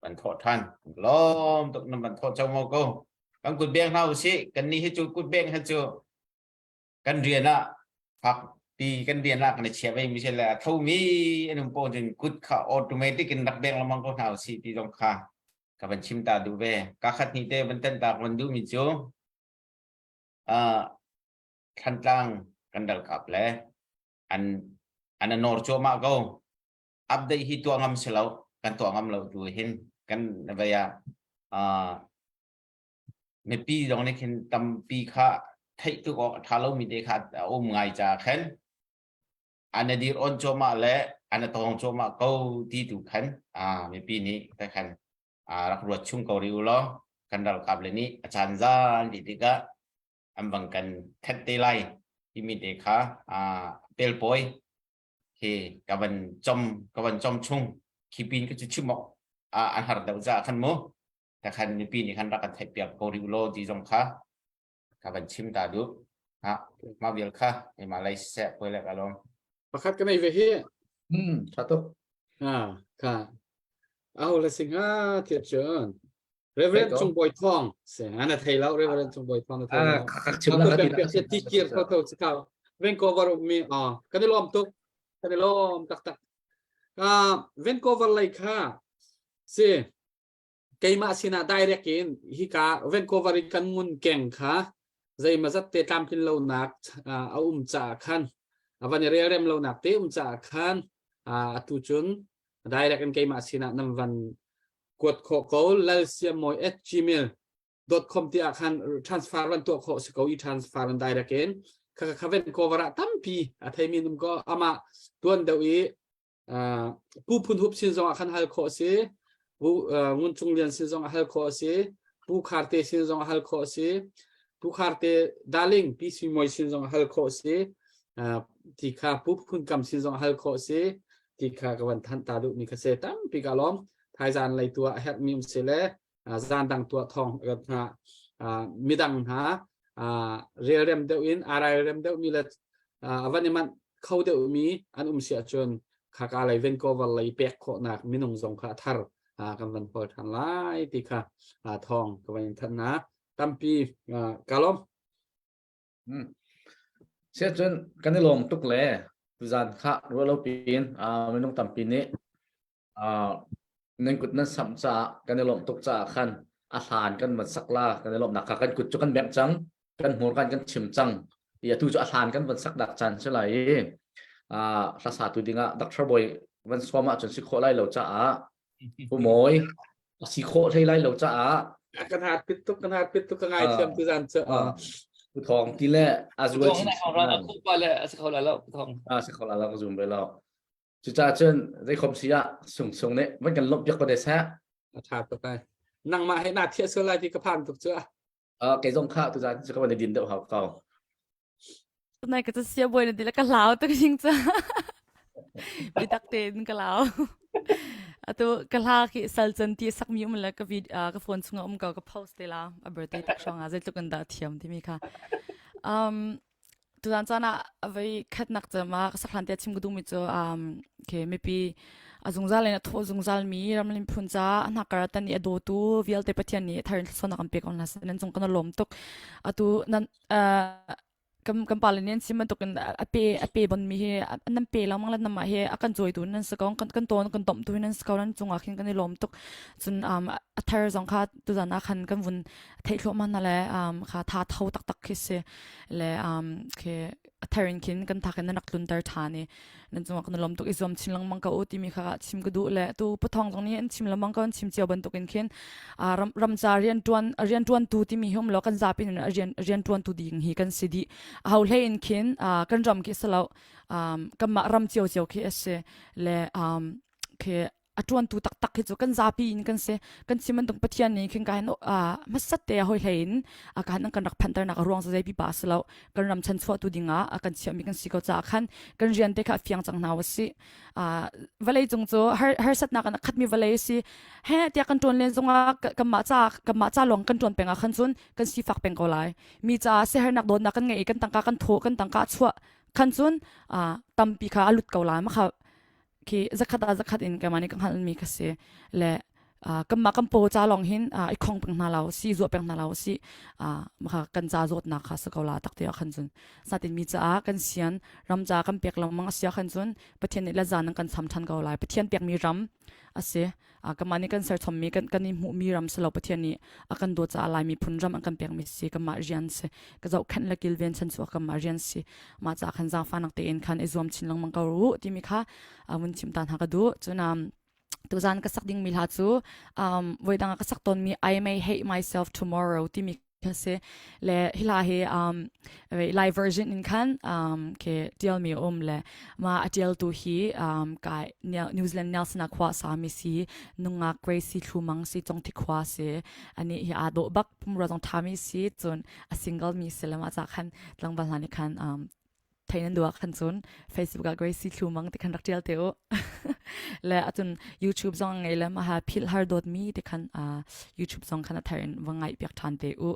van thawh than lawm tuk nan van thawh chau mo ko kan kut beng hna usih kan ni hi cu kut beng hi cu kan rian ah fak pi kan rian ah kan i chia ve mi si le a tho mi an um po cun kut kha automatic in rak beng lengmang ko hna usih ti zong kha ka van chim ta duh ve ka khat ni te van tan ta van duh mi cu Thlantlang kan ralkap le an an anor cuahmah ko update hi tuah ngam si lo kan tuah ngam lo tu hin kan vei ah mipi zong nih khin tampi kha theih tuk awk a ṭha lomi te kha a um ngai caah khan an a dir on cuahmah le an a tawng cuahmah ko ti tu khan mipi nih te khan rak ruat chung ko rih u law kan ralkap le nih a caan zan dih tikah an bang kan thanh te lai timi te kha pelpawi khi ka van com ka van com chung khi pin ka chu chim awk an har deuh ca khan mu ta khan mipi nih khan rak kan theih piak ko rih u law ti zong kha ka van chim ta duh ha mah vial kha mah lei siseh poi le ka lawm Pakhat ka nei ve hi. Tha tuk. Ah, ka. Aho la singa tiah cun. Reverend Cung Bawi Thawng se ana thei lo Reverend Cung Bawi Thawng na thei lo. Ka chim la ka ti ti kir kho tho si kau. Vancouver ummi ah kan i lawm tuk. Kan i lawm taktak. Ah Vancouver lei kha si keimah sinah direct in hika Vancouver i kan ngun keng kha zeimazat te tlamtlin lonak a um caah khan a van i relrem lonak te um caah khan atu cun direct in keimah sinah nan van kuat khawh ko lalsiammawi at gmail com ti ah khan transfer van tuah khawh si ko i transfer an direct in kha kha Vancouver ah tampi a theimi num ko ama tuan deuh i Pu Phun Hup sin zong ah khan hal khawh a si. Pu Ngun Cung Lian sin zong ah hal khawh a si. Pu Khar Te sin zong ah hal khawh a si. Pu Khar Te Darling Pi Sui Mawi sin zong ah hal khawh a si. Ti kha Pu Phun Kam sin zong ah hal khawh a si. Ti kha ka van thanh ta duh mi kha se tampi ka lawm. Thaizan lei tu ah a herh mi um si le zan dang tuah thawng hna midang hna relrem deuh in arairem deuh mi le a van i manh kho deuh mi an um si ahcun khaka lei Vancouver lei pek khawhnak minung zong kha a thar kan van kawl ṭhan lai ti kha thawng ka van in thanh hna. Tampi ka lawm. Hmm. Sia cun kan i lawm tuk le tuzan kha rualo piin minung tampi nih nan kut nan samh caah kan i lawmh tuk caah khan a hlan kan van sak la kan i lawmhnak kha kan kut cu kan bengh cang kan hmur kan kan chim cang i atu cu a hlan kan van sak dak caan si lai i hlasa tu dingah Dr. Boy van suam ahcun si khawh lai lo caah Pu Mawi a si khawh hlei lai lo caah kan har pit tuk kan har pit tuk ka ngai thiam tu zan cu Pu Thawng ti le a zual chin le a si kho lai lo Pu Thawng a si kho lai lo ka zum ve lo Cucaah cun zeikhom si ah Sungsung nih van kan lawmh piak ko te seh. A ṭha tuk ai. Nangmah he naa thiah sual lai ti ka phan tuk cu. Uh, kei zong kha tuzaan cu ka van i din deuh hau ko. Nai ka sia boi na dila ka hlau tuk ding cha. Bitak tein ka lau. Atu ka hla khi sal chan ti sak mi um le ka vid ka phone chunga um ko ka post te la a birthday tak hrawng ah zeitluk in dah thiam timi kha. Um Tuzaan caan ah a voi khatnak cem ah ka sakhlan te chim ka duhmi cu um, okay, mipi a zungzal in a thaw zungzalmi ramlin phun ca a hnakar tan i a dawtu vialte Pathian nih thar in thluachuahnak an pek on hna nan cung kan lawm tuk. Atu nan uh, kan kan pale nih an chim bantukin a pe a pe bon mi hi nan pe lengmang le namah hi a kan cawitu nan si ko kan kan tawn kan domhtu nan si ko nan cungah khin kan i lawm tuk cun um, a thar zong kha tuzan ah khan kan vun theih thluahmah hna le um, kha tha tho taktak khi si le um, khi a thar in khin kan thak in nan rak tlunter ṭhan i nan cungah kan lawm tuk i zuam chin lengmang ko u timi kha chim ka duh le tu pathong zong nih an chim lengmang ko an chim cio bantukin khin ram ramca rian ṭuan rian ṭuantu timi hi um lo kan zapi in rian rian ṭuantu ding hi kan si dih a ho hlei in khin kan ram khi salo um, kanmah ram cio cio khi a si le um, khi a ṭuantu taktak hi cu kan zapi in kan si kan chim bantuk Pathian nih khin ka hin hmasat te hoi hlei in a ka han kan rak phanternak a ruang cu zei pipa a si lo kan ram chan chuahtu dingah a kan chiahmi kan si ko caah khan kan rian te kha a fiang cang hna wa si vawlei cung cu harsatnak in a khatmi vawlei a si he tiah kan ṭuan len zongah kanmah ca kanmah ca lawng kan ṭuan peng ah khan cun kan sifak peng ko lai mi caah siaherhnak dawtnak kan ngei i kan tangka kan thawh kan tangka chuah khan cun tampi kha a lut ko lai ma kha khi zakhat ah zakhat in keimah nih ka hngalhmi ka si le kanmah kan paw ca lawng hin i khong peng hna lo si zuah peng hna lo si maka kan ca zawtnak kha si ko la tak te ah khan cun satin mi caah kan sian ram ca kan pek lengmang a sia khan cun Pathian nih le zan an kan cham than ko lai Pathian pekmi ram a si kanmah nih kan serchommi kan kan i hmuhmi ram si lo Pathian nih a kan dawt caah Lai miphun ram an kan pekmi si kanmah rian si ka zohkhenh le kilven chan chu kanmah rian si mah ca khan zaangfahnak tein khan i zuam chin lengmang ko u timi kha vun chim ta hna ka duh cun tuzan ka sak dingmi hla cu um, voidang ah ka sak tawnmi I may hate myself tomorrow timi kha si le hi hla hi um, live version in khan um, ke tialmi um le ma a tialtu hi um, kai New Zealand Nelson a khua sa mi si nungak Gracie Thlumang si Chongthi khua si ani hi aa dawh bak pumrua zong tha mi si cun a single mi si le ma cha khan tlangval hna nih khan um, thei nan duh ah khan cun Facebook ah Gracie Thlumang ti khan rak tial te u le acun YouTube zong ngei le ma ha phil har dawt mi ti khan uh, YouTube zong khan a thar in va ngai piak than te u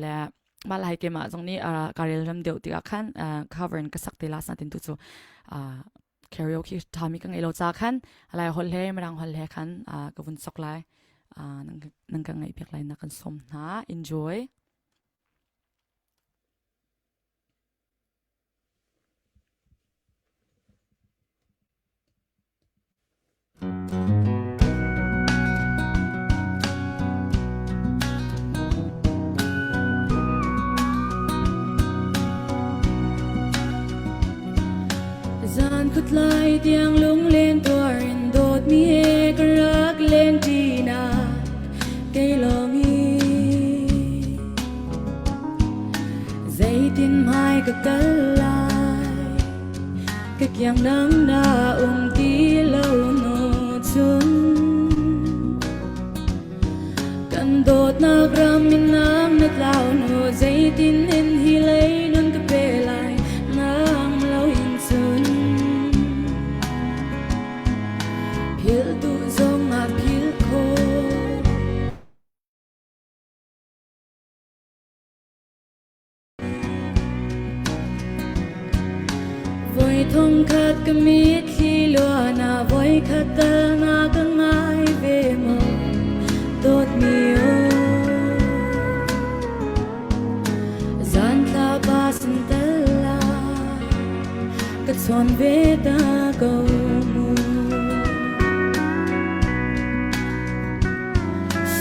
le ma lai ke ma zong ni uh, karel ram deuh tikah khan uh, cover in ka sak te la sa tin tu chu uh, karaoke thami ka ngei lo cha khan lai hol he mirang hol he khan uh, ka vun sok lai uh, nang ka ngai piak lai na kan som hna enjoy Zan khutlai tiang lunglen tuar in dawtmi he ka rak len ṭinak kei lawng i Zeitin hmai ka kal lai ka kiang nang na um ti lo nu cun kan dawtnak ram in nang na tlau nu zeitin in hi lei nun ka pe lai nang lo in cun philh duh zong ah philh khawh Voi thongkhat ka mitthli luan ah voikhat tal na ka ngai ve maw dawtmi aw. sin tal ah ka chawn ve ta ko mu.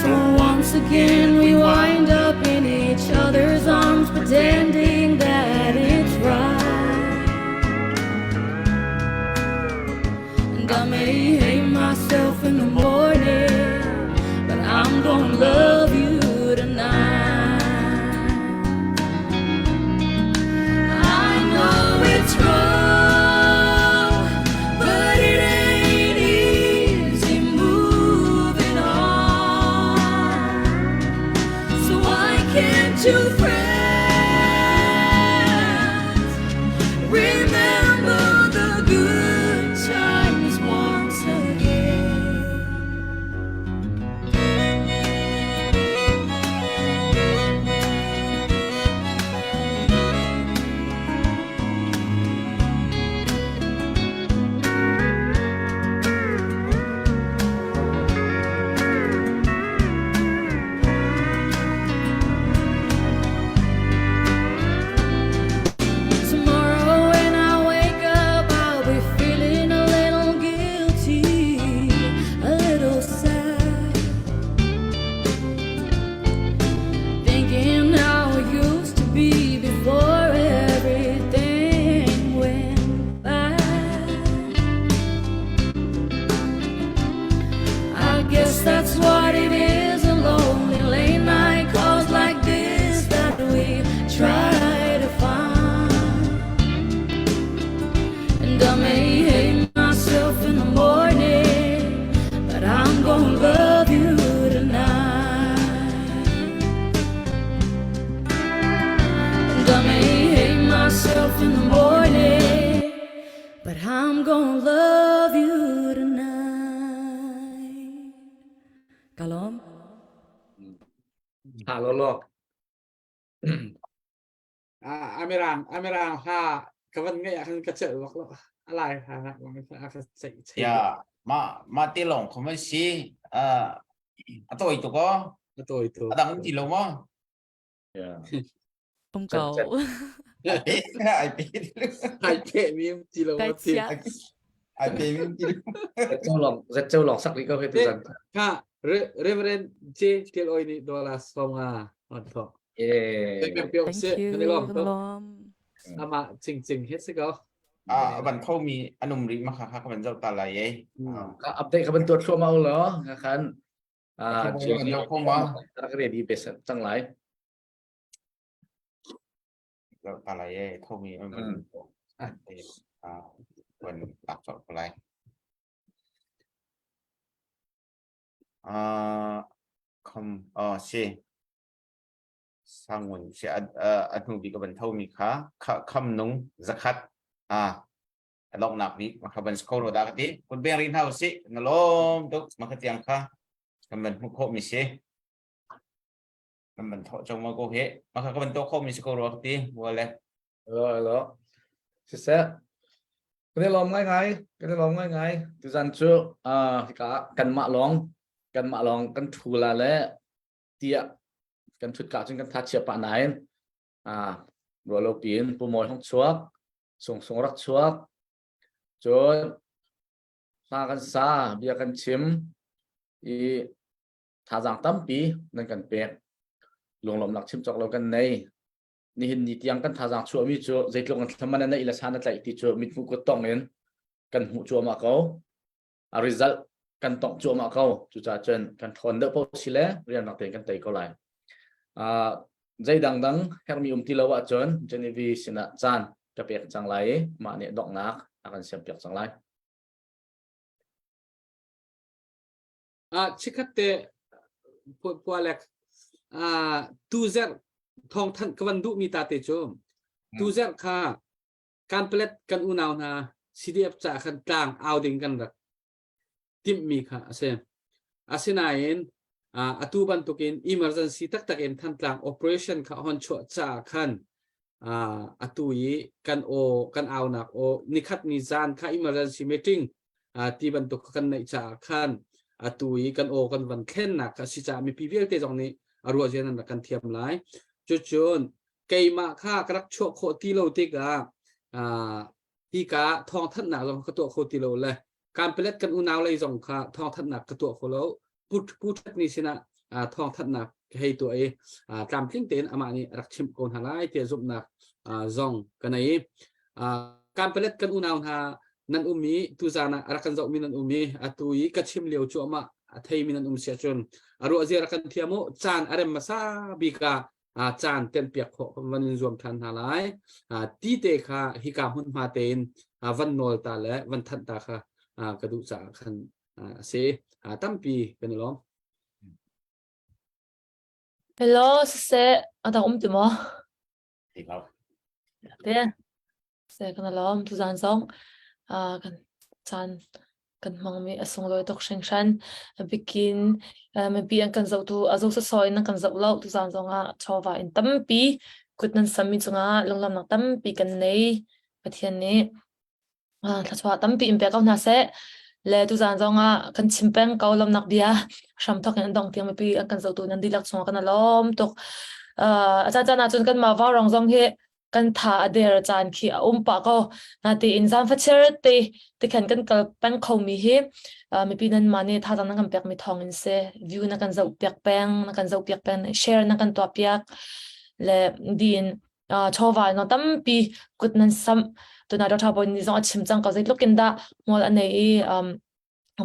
So once again we wind up in each other's arms pretending that it's right. And I may hate myself in the morning, but I'm gonna love you tonight. I know it's wrong, but it ain't easy moving on. So why can't you friends remember the good times once again? Tomorrow when I wake up, I'll be feeling a little guilty, a little sad. Thinking how it used to be before everything went bad. I guess that's what it is a lonely late night calls like this that we try to find. And I may hate myself in the morning, but I'm gonna love you tonight. And I may hate myself in the morning, but I'm gonna love you tonight. Kalom. Ha lo lo. Ah, amirang amirang ha ka van ngai ah khan ka cel bak lo alai ha na bang a ka chei chei Ya, ma ma te long không si a a toi tu ko a toi tu a dang ti lo mo Yeah. Không Chat có. chat. ai pe ai pe ai pe mi ti lo Cái ti chia. ai pe mi ti Zet châu long zet châu long sak ri ko he tu zan. Ka Reverend J Tel Oi ni dola songa on tho. Yeah. Pio Thank se you. kan i lom to Lom. ama ching ching het se ko. a ban tho mi anum ri ma kha kha ban zau ta lai e Ka update ka ban tuat thluam au lo ka khan ah Ban zau không ma rak ready be cang lai. Zau ta lai e tho mi an ban a ban tak chot ko lai. A khom a si sangun si a hnu bik ka ban tho mi kha kham nung zakhat a donghnak bik ma kha ban sko ro da ka ti kun beng rin hau si na lom tuk ma kha tiang kha kan ban hmu kho mi si kan ban tho chong ma ko he ma kha ka ban to kho mi si ko ro ka ti wa le Lo lo. Siseh. Kan i lawm ngaingai, kan i lawm ngaingai. Tuzan cu uh, hika kanmah lawng, kanmah lawng kan thu la le tiah kan thut ka cun kan tha chia pah nain ah rualo piin pu mawi hong chuak sung sung rak chuak cun hla kan sa bia kan chim i thazaang tampi nan kan pek lunglawmnak chim cawk lo kan nei nihin ni tiang kan thazaang chuahmi cu zeitluk an thlaman an neih le san a tlaih ti cu mithmuh kut tong in kan hmuh cuahmah ko a result kan tongh cuahmah ko cucaah cun kan ṭhawn deuh paoh si le rianrang tein kan tei ko lai uh, zei dangdang hermi um ti lo ahcun Genevieve sinah caan ka pek cang lai i mah nih donghnak a kan siampiak cang lai Ah chikhat te pualek ah tu zer thawng thanh ka van duh mi ta te cu tu zer kha kanpalet kan unau hna CDF ca khan tlang au ding kan rak timh mi kha a si. Asinain atu bantukin emergency taktak in Thantlang operation kha hon chuah caah khan atu i kan aw kan aunak aw nikhat ni zan kha emergency meeting ti bantuk kha kan neih caah khan atu i kan aw kan van thlennak kha si caah mipi vialte zong nih a ruah zian an rak kan thiam lai. Cucun Keimah kha ka rak chuah khawh ti lo tikah hi ka thawngthanhnak zong ka tuah kho ti lo le Kanpalet kan unau lei zong kha thawngthanhnak ka tuah kho lo. Pu Pu Ṭhat ni sinah thawngthanhnak ka hei tuah i tlamtling tein amah nih rak chimh ko hna lai tiah zumhnak zong ka nei. Kanpalet kan unau hna nan um i tuzaan ah rak kan zohmi nan um i atu i ka chim lio cuahmah a theimi nan um si ahcun a ruah zia rak kan thiam u caan a rem hmasa bik ah caan tempiak khawh kan van in zuam ṭhan hna lai. Ti te kha hika hmunhma tein van nawl ta le van thanh ta kha ka duh caah khan a si. Tampi kan i lawm. Hello, siseh, a dang um ti maw? Ti lo. Te. Se kan lawm tuzaan zong kan caan kan hmangmi a sunglawi tuk hringhran. Bikin mipi an kan zohtu a zo sasaw in an kan zoh lo tuzaan zongah chawva in tampi kut nan sammi cungah lunglawmnak tampi kan nei. Pathian nih thluachuah tampi in pe ko hna seh. Le tuzaan zongah kan chim peng ko lawmnak bia hramthawk in an dong tiang mipi an kan zohtu nan dihlak chungah kan lawm tuk. A caan caan ahcun kanmah vaurong zong hi kan tha a der caan khi a um pah ko. Natein zaangfachiar te tikhan kan kal peng khomi hi mipi nan mah nih thazaang nan kan pekmi thawng in si. View na kan zoh piak peng, na kan zoh piak peng, share na kan tuah piak le din chawva no tampi kut nan samh. Tuna Dr. Boy nih zong a chim cang ko zeitluk in dah hmual a nei i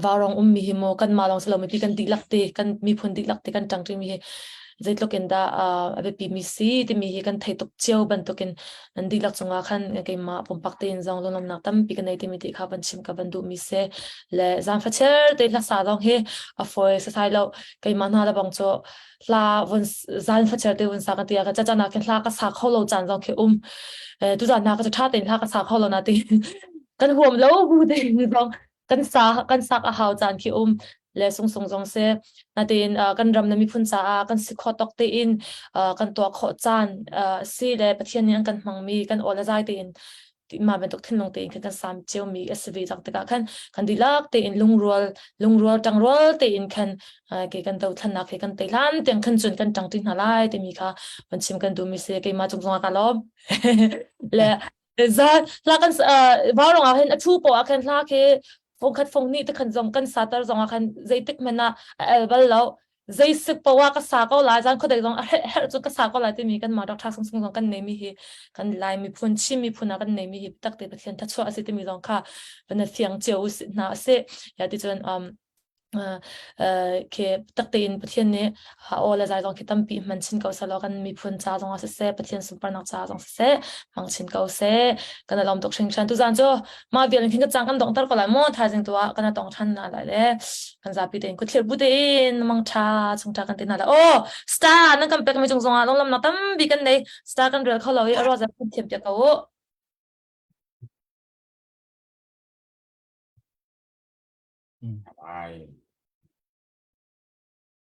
Vaurawng ummi hi maw kanmah lawng si lo mipi kan dihlak te kan miphun dihlak te kan ṭangṭimi hi zeitluk in dah a biapi mi si timi hi kan thei tuk cio bantukin nan dihlak cungah khan keimah pumpak tein zong lunglawmhnak tampi ka nei timi ti kha van chim ka van duhmi si le zaangfacher te hlasa zong hi a fawi sasai lo keimah hna le bang cu hla vun zan facher te vun sa ka tia ka chan ah khin hla ka sa kho lo caan zong khi um tuzan hna ka cu ṭha tein hla ka sa kho lo na ti kan huam lo bu te zong kan sa kan sak a hau caan khi um le sungsung zong si natein kan ram na miphun caah kan si khawh tok tein kan tuah khawh caan si le Pathian nih an kan hmangmi kan awl a zai tein mah bantuk thinlung tein khan kan sam ciomi a si ve tak tikah khan kan dihlak tein lungrual lungrual ṭangrual tein khan ke kan dothlannak he kan tei hlan tiang khan cun kan ṭang ti hna lai timi kha van chim kan duhmi si keimah cung zongah ka lawm le Zan hla kan vaurong ah hin a thu poh ah khan hla khi fung khat fung hnih te khan zong kan satar zong ah khan zeitik hmanh ah a el bal lo zei sik poh ah ka sa ko lai zan khuadei zong a herh cu ka sa ko lai timi kan mah Dr. Sung Sung zong kan nei mi hi kan Lai miphun Chin miphun ah kan nei mi hi tak te Pathian thachuah a si timi zong kha van fiang cio usih hna a si ya ti cun um Khi taktein Pathian nih aw le zai zong khi tampi hman chin ko selaw kan miphun ca zong ah siseh Pathian sunparnak ca zong siseh hmang chin ko seh kan i lawm tuk hringhran tuzaan cu mah vial in khin ka cang kan donghter ko lai maw thaizing tu ah kan tong ṭhan hna lai le kan zapi tein kutthlir bu tein mangṭha chungṭha kan ti hna lai aw star nan kan pekmi cung zongah lunglamnak tampi kan nei star kan rel kho lo i a ruah zat kan thiam piak ko u Ai.